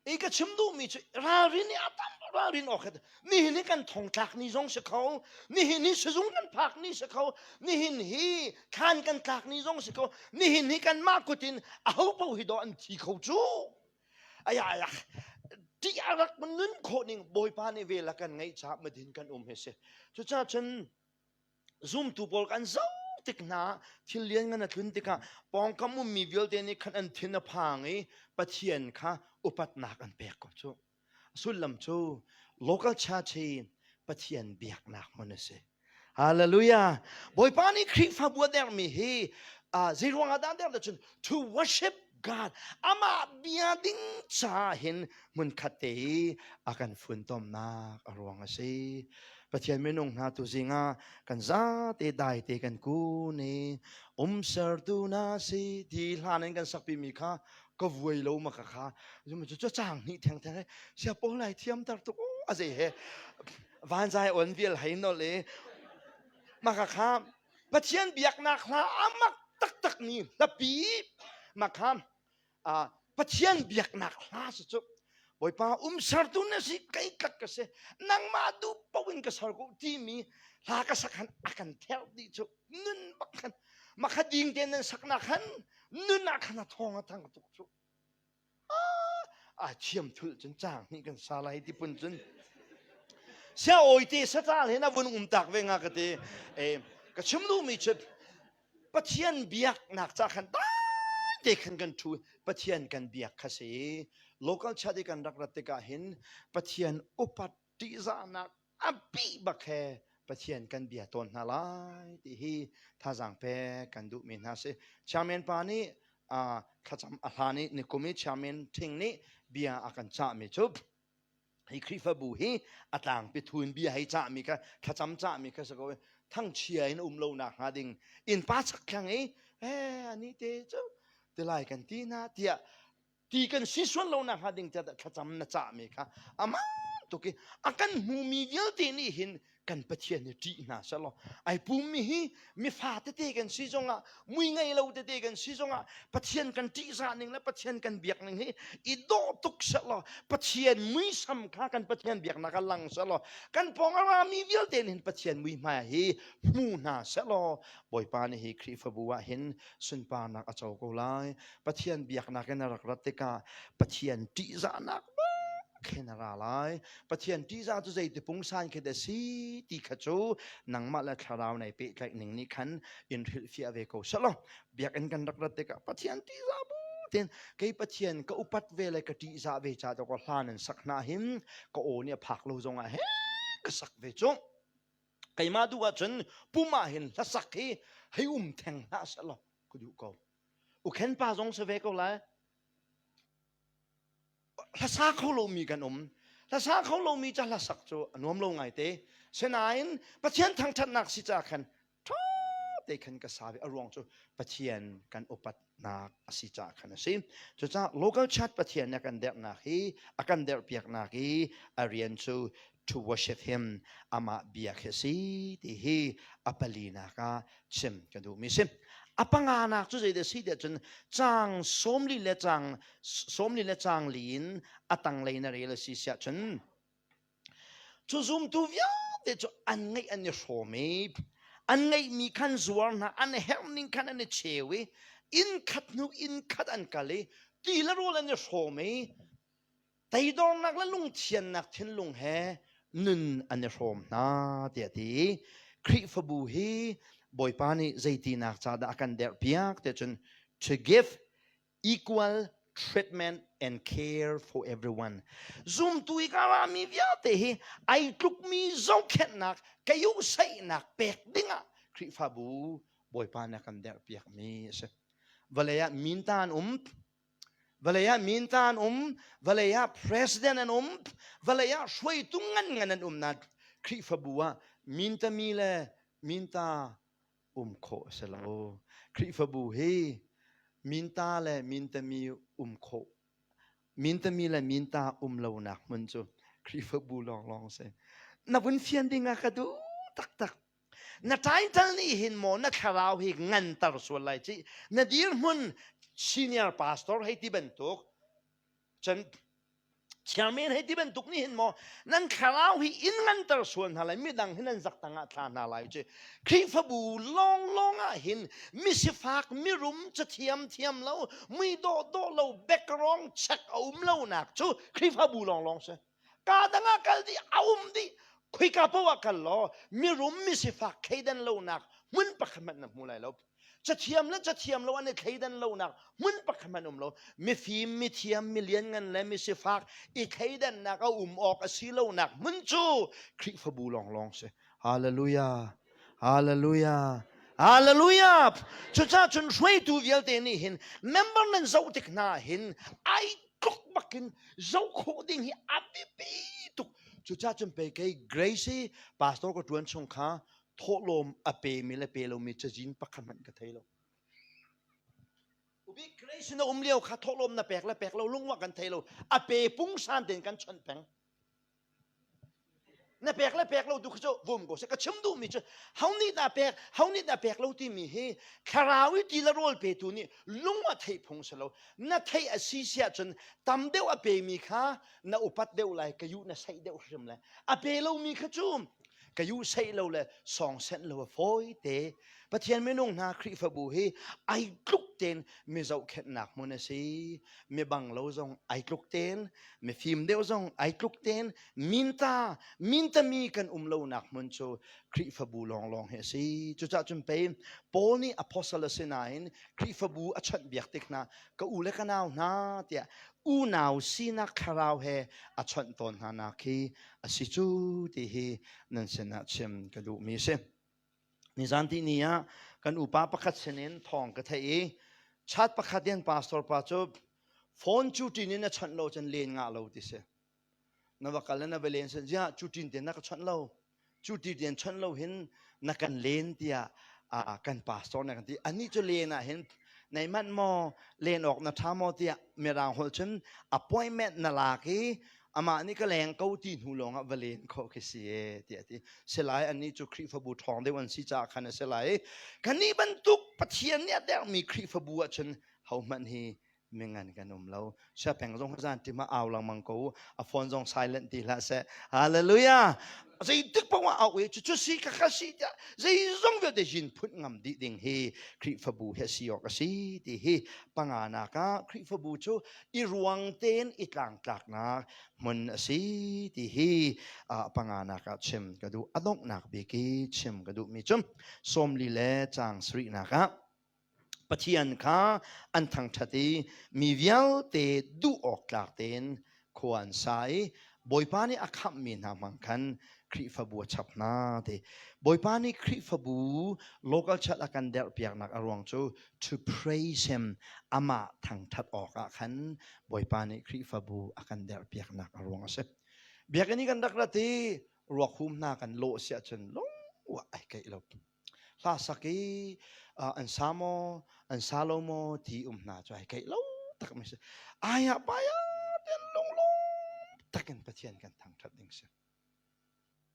i ka chim duhmi cu ralrin i a tam ralrin awk nihin hi kan thongtlak ni zong si kho nihin hi sizung kan phak ni si kho nihin hi thlan kan tlak ni zong si kho nihin hi kan mah kut in aho paoh hi dawh an thi kho cu aya aya ti a rak nun khawh ning bawipa nih vel a kan ngeih caah madin kan um hi si cucaah cun Zumtu pawl kan zoh tik hna thil lianngan a tlun tikah pawngkam ummi vialte nih khan an thin a phang i Pathian kha upatnak an pek ko cu. A sullam cu local church hi Pathian biaknak hmun a si. Hallelujah. Bawipa nih Khrihfabu a dermi hi uh, zei ruangah dah der cun to worship God amah bia ding ca hin hmunkhat te hi a kan funtomnak a ruang a si. Pathian minung hna tu zingah kan zate dai te kan kun i umsertu na si ti hlan in kan sakpi mi kha ka vuai lo ma ka kha cu cu chang hnih theng theng he sia pawl lai thiam tar tuk a zei he vanzai on vial hei nol i ma ka kha Pathian biaknak hla amak taktak mi hlapi ma kha Pathian biaknak hla si cu Bawipa umsertu na si kei tlak ka si nangmah duh paoh in ka ser ko timi hla ka sak han a kan therh dih cu nun bak khan makha ding te nan saknak khan nun ah khan a thawng a thang tuk cu a thiam thul cun cang hnih kan sa lai ti pun cun sia oi te satal hin a vun um tak ve nga ka ti e ka chim duhmi cu Pathian biaknak ca khan te khan kan ṭhu Pathian kan biak kha si local chat i kan rak rat tikah hin Pathian upat ṭihzahnak a bih bak he Pathian kan bia tawn hna lai ti hi thazaang pek kan duhmi hna si chairman pa nih thlacam a hlan i nikum i chairman Thing nih bia a kan cahmi cu hi Khrihfabu hi a tlangpi thu in bia hei cahmi kha thlacam cahmi kha si ko thangchia in um lo nak hnga ding innpa chak thlang i eh ani te cu tilai kan ti na tiah. Ti kan si sual lo nak hnga ding tiah thlacam na cahmi kha amah tuk i a kan hmumi vialte nih hin kan Pathian hi ṭih hna selaw ai pummi hi mifa tete kan si zongah mui ngei lo tete kan si zongah Pathian kan ṭihzah ning le Pathian kan biak ning hi i dawh tuk selaw Pathian muisam kha kan Pathian biaknak ah lang selaw kan pawng a rami vialte nih hin Pathian muihmai hi hmu hna selaw Bawipa nih hi Khrihfabu ah hin sunparnak a co ko lai. Pathian biaknak in a rak rat tikah Pathian ṭihzahnak bak hin a ra lai. Pathian ṭihzah cu zeiti pungsan khi dah si ti kha cu nangmah le thlarau nei pehtlaih ning nih khan in hrilhfiah ve ko selaw biakinn kan rak rat tikah Pathian ṭihzah bu tein kei Pathian ka upat ve le ka ṭihzah ve ca ka hla nan sak hna hin ka aw nih a phak lo zongah he ka sak ve cu. Keimah duh ahcun pum ah hin hlasak hi hei um theng hlah selaw ka duh ko. Ukhen pa zong si ve ko lai. Hlasa kho lomi kan um. Hlasa kho lomi ca hlasak cu a nuam lo ngaite. Sinain Pathian thangṭhatnak si ca khan ṭha te khan ka sa ve. A ruang cu Pathian kan upatnak a si caah khan a si. Cucaah local church Pathian nih a kan derhnak hi a kan derhpiaknak i a rian cu to worship him amah biak hi a si ti hi a palinak ah chim ka duhmi si. A panganak cu zeidah si tiah cun caang 40 le caang 40 le caang li in a tanglei na rel a si siah cun Cu zumtu vialte cu an ngeih an i hrawm i an ngeihmi khan zuar hna an herhning khan an i cheu i inn khat hnu inn khat an kal i ti le rawl an i hrawm i teidornak le lungthiannak thinlung he nun an i hrawm hna tiah a ti. Khrihfabu hi Bawipa nih zeitinak ca dah a kan derhpiak tiah cun to give equal treatment and care for everyone. Zumtu i ka rami vialte hi ai tlukmi zohkhenhnak, kayuhsaihnak pek dingah Khrihfabu Bawipa na kan derhpiakmi a si. Vawlei ah minta an um, vawlei ah minta an um, vawlei ah president an um, vawlei ah hruaitu ngan ngan an um na Khrihfabu ah mintami le minta um khawh a si lo. Khrihfabu hi minta le mintami um khawh mintami le minta um lonak hmun cu Khrihfabu lawnglawng si. Na vun fian ding ah ka duh taktak. Na title nih hin maw na thlarau hi nganter sual lai ci. Na dirhmun senior pastor hei ti bantuk cun Chairman hei ti bantuk nih hin maw nan thlarau hi in nganter sual hna lai midang hi nan zak tang ah thla hna lai cu Khrihfabu lawnglawng ah hin misifak mirum cathiam thiam lo mui dawh dawh lo background check a um lo nak cu Khrihfabu lawnglawng si ka dang ah kal dih a um dih khoika poah kal law mirum misifak thleidan lonak hmun pakhat hmanh na hmu lai lo Cathiam le cathiam lo an i thleidan lonak hmun pakhat hmanh um lo. Mifim, mithiam, milianngan le misifak i thleidannak a um awk a si lonak hmun cu Khrihfabu lawnglawng si. Hallelujah. Hallelujah. Hallelujah. Cucaah cun hruaitu vialte nih hin member nan zoh tik hna hin ai tluk bakin zoh khawh ding hi a biapi tuk. Cucaah cun pei kei Grace hi pastor ka ṭuan chung kha thawhlawm a pemi le pe lomi cazin pakhat hmanh ka thei lo. Ubik Grace na um lio kha thawhlawm na pek le pek lo lungwa kan thei lo. A pe pungsan tein kan chawnh peng. Na pek le pek lo tu kha cu vum ko se ka chim duhmi cu ho nih dah pek ho nih dah pek lo timi hi thlarau i ti le rawl petu nih lung a theih phung si lo na theih a si siah cun tam deuh a pemi kha na upat deuh lai ka yu na saih deuh hrim lai a pe lomi kha cu ka yu seih lo le sawng senh lo a fawi te Pathian minung hna Khrihfabu hi ai tluk ten mi zohkhenhnak hmun a si mi bang lo zong ai tluk ten mi fim deuh zong ai tluk ten minta mintami kan um lonak hmun cu Khrihfabu lawnglawng hi a si cucaah cun pei Paul nih apostle a si nain Khrihfabu a chawnhbiak tik hna ka u le ka nau hna tiah unau sinak thlarau he a chawnh tawn hna nak hi a si cu ti hi nan sinah chim ka duhmi a si. Nizan ti ni ah kan upa pakhat sinin thawng ka theih i chat pakhat in pastor pa cu phone cu tin in a chawnh lo cun len ngah lo ti si. Na va kal na va len sin ziah cu tin te na ka chawnh lo cu ti ten chawnh lo hin na kan len tiah kan pastor na kan ti anih cu len ah hin. Nei manh maw len awk na ṭha maw tiah mirang holh cun appointment na lak i amah nih ka leng ko ti hnu lawng ah va len khawh khi si e tiah ti. Silai annih cu Khrihfabu ṭhawng deuh an si caah khan a si lai. Kannih bantuk Pathian nih a derhmi Khrihfabu ahcun hohmanh hi mingan kan um lo. Siapeng zong zan tim ah au lengmang ko. A phone zong silent ti hlah seh. Hallelujah. Zeitik paoh ah au i cucu si ka kha si tiah zeizong vialte jin phun ngam dih ding hi Khrihfabu hi a si awk a si ti hi panganak ah Khrihfabu cu i ruang tein i tlangtlaknak hmun a si ti hi panganak ah chim ka duh. A donghnak bik i chim ka duhmi cu 40 le caang sarihnak ah Pathian kha an thangṭhat i mi vialte duh awk tlak tein khua an sa i Bawipa nih a khamhmi hna hmang khan Khrihfabu a chap hna ti. Bawipa nih Khrihfabu local church a kan derhpiaknak a ruang cu to praise him amah thangṭhat awkah khan Bawipa nih Khrihfabu a kan derhpiaknak a ruang a si. Biakinn i kan rak rat i ruak hum hna kan lawh si ahcun lung ai keih lo. Hla sak i an sa maw an sa lo maw ti um hna cu ai keih lo tak mi si. Aya paya ten lunglawm takin Pathian kan thangthat ding si.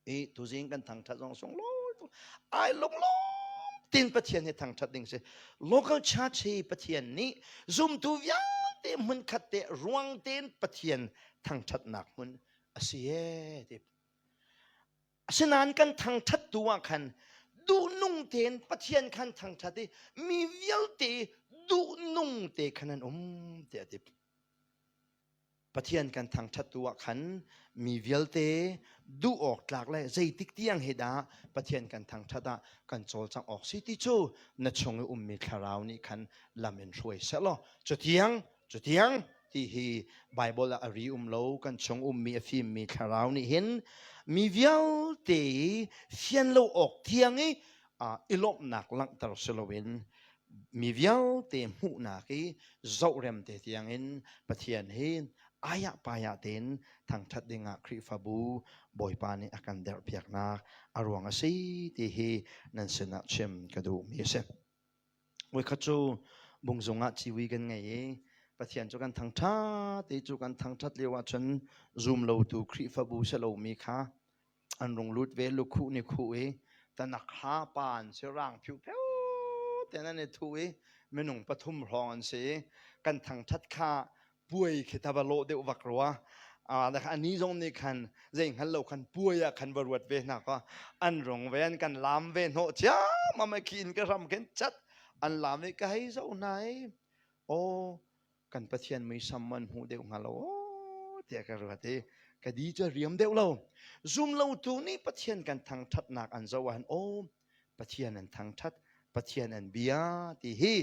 I tuzing kan thangthat zong sunglawi tuk. Ai lunglawm tin Pathian hi thangthat ding si. Local church hi Pathian nih zumtu vialte hmun khat te ruang tein Pathian thangthatnak hmun a si e ti. Asinain kan thangṭhattu ah khan duhnung tein Pathian khan thangṭhat i mi vialte duhnung te khan an um tiah a ti. Pathian kan thangṭhattu ah khan mi vialte duh awk tlak le zeitik tiang hi dah Pathian kan thangṭhat ah kan cawlcangh awk si ti cu na chung i ummi thlarau nih khan lam in hruai seh law cutiang Cutiang ti hi Baibal ah a ri um lo kan chung ummi a fimmi thlarau nih hin mi vialte i fian lo awk tiang i i lawmhnak langhter si loin mi vialte hmuhnak i zohrem te tiangin Pathian hi ayah payah tein thangṭhat dingah Khrihfabu Bawipa nih a kan derhpiaknak a ruang a si ti hi nan sinah chim ka duhmi a si. Voikhat cu bungzung ah ciwi kan ngei i Pathian cu kan thangṭhat i cu kan thangṭhat lio ahcun zumlotu Khrihfabu si lomi kha an rung lut ve lukhuh nih khuh i tanak ha pa an si rang phiupheu ten an i thuh i minung pathum hrawng an si i kan thangṭhat kha puai khi ta va lawh deuh vak rua ani zong nih khan zei hngal lo khan puai ah khan va ruat ve hna ka an rung ve an kan lam ve hnawh ciam am khi in ka ram khin chat an lam i ka hei zo hna i o kan pathian muisam man hmuh deuh hnga lo o tiah ka ruat i ka di cu riam deuh lo zum lo tu nih pathian kan thangthatnak an zo ah o Pathian an thangṭhat, Pathian an bia ti hi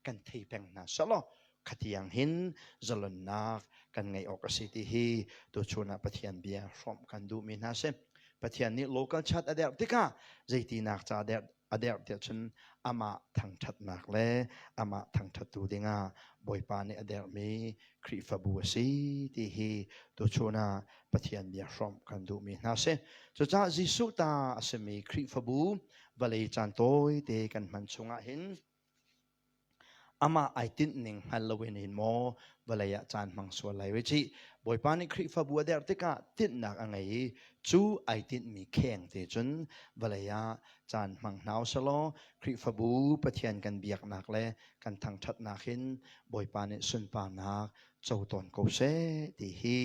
kan thei peng hna selaw khatiang hin zalonnak kan ngeih awk a si ti hi tuchun ah Pathian bia hrawmh kan duhmi hna si. Pathian nih local chat a derh tikah zeitinak ca derh a derh tiah cun amah thangṭhatnak le amah thangṭhattu dingah Bawipa nih a derhmi Khrihfabu a si ti hi tuchun ah Pathian bia hrawmh kan duhmi hna si. Cucaah Jesuh ta a simi Khrihfabu vawlei caan tawite kan hman chungah hin amah ai tinh ning hngal loin hin maw vawlei ah caan hmang sual lai wei cih. Bawipa nih Khrihfabu a derh tikah tinhnak a ngei i cu ai tinhmi kheng te cun vawlei ah caan hmang hna usalaw Khrihfabu Pathian kan biaknak le kan thangṭhatnak hin Bawipa nih sunparnak co tawn ko seh ti hi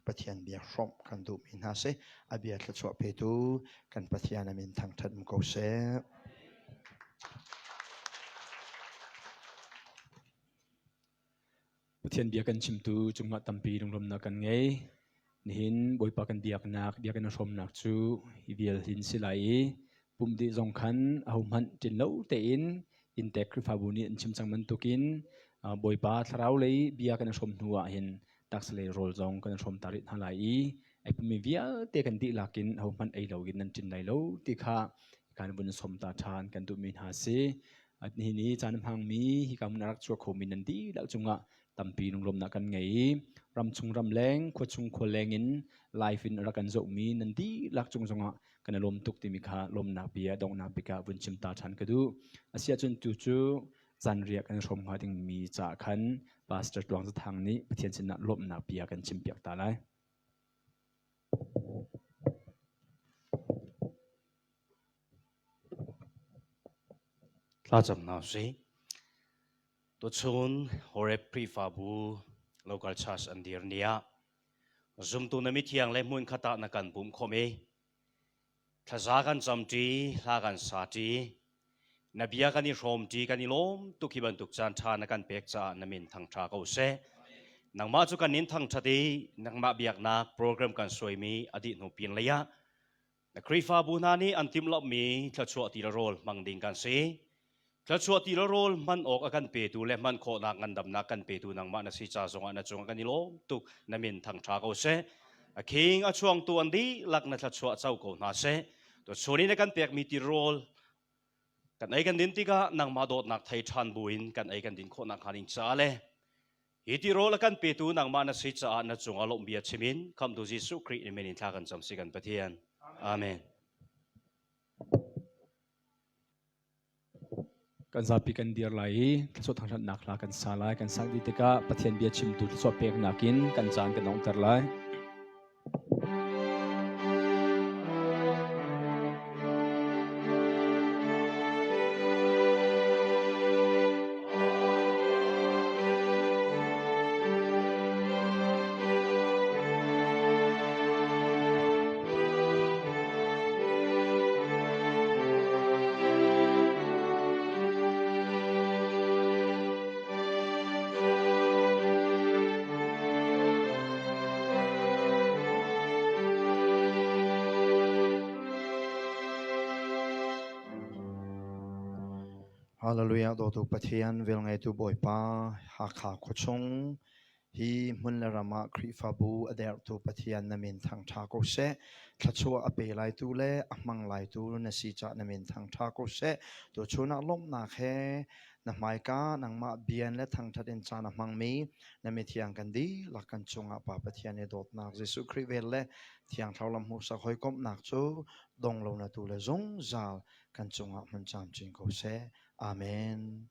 Pathian bia hrawmh kan duhmi hna si. A bia thluachuah petu kan Pathian a min thangṭhat um ko seh. Pathian bia kan chimtu cungah tampi lunglawmhnak kan ngei. Nihin Bawipa kan biaknak, biakinn a hrawmnak cu hi vial hin si lai i pumh dih zong khan ahohmanh ṭin lo tein inntek Khrihfabu nih an chim cang bantukin Bawipa thlarau lei bia kan i hrawm hnu ah hin taksa lei rawl zong kan i hrawm ta rih hna lai i ei pummi vialte kan dihlak in ahohmanh ei loin nan ṭin lai lo ti kha kan vun sawm ta ṭhan kan duhmi hna si. Nihin i caan hmangmi hika hmun a rak chuak khomi nan dihlak cungah tampi lunglawmhnak kan ngei i ramchung ramleng khuachung khualeng in live in rak kan zohmi nan dihlak cung zongah kan i lawm tuk timi kha lawmnak bia donghnak bik ah vun chim ta ṭhan ka duh. Asiahcun tu cu Zanriah kan hrawm hnga dingmi caah khan Pastor Tluang Za Thang nih Pathian sinah lawmhnak bia kan chimpiak ta lai. Thlacam hna usih. Tuchun Horeb Khrihfabu local church an dir ni ah zumtu na mithiang le hmun khat ah na kan pumh khawm i thlaza kan camṭi, hla kan saṭi, na bia kan i hrawmṭi, kan i lawm tuk hi bantuk caan ṭha na kan pek caah na min thangṭha ko seh. Nangmah cu kan in thangṭhat i nangmah biaknak program kan suaimi a dih hnu pin lei ah Na Khrihfabu hna nih an timhlamhmi thluachuah ti le rawl hmang ding kan si. Thluachuah ti le rawl hman awk a kan petu le hman khawhnak ngandamnak kan petu nangmah na si ca zongah na cungah kan i lawm tuk. Na min thangṭha ko seh. A king a chuangtu an dihlak na thluachuah co ko hna seh. Tuchun i na kan pekmi ti rawl kan ei kan din tikah nangmah dawtnak thei ṭhan buin kan ei kan din khawhnak hnga ding caah le Hi ti rawl a kan petu nangmah na si caah na cungah lawmh bia chim in Khamhtu Jesuh Khrih min in thla kan cam si kan Pathian. Amen. Kan zapi kan dir lai i thluachuah thangṭhatnak hla kan sa lai. Kan sak dih tikah Pathian bia chimtu thluachuah peknak in kan caan kan donghter lai. Hallelujah dawtu Pathian velngeitu Bawipa Hakha khuachung hi hmun le ram ah Khrihfabu a derhtu Pathian na min thangṭha ko seh. Thluachuah a pe laitu le a hmang laitu na si cah na min thangṭha ko seh. Tuchun ah lawmhnak he Na hmaika nangmah bian le thangṭhat in caan a hmangmi na mithiang kan dihlak kan cungah Pa Pathian i dawtnak Jesuh Khrih vel le Thiang Thlarau lam hmuhsak hawikomhnak cu dong lo na tu le zungzal kan cungah hmun camcin ko seh. Amen.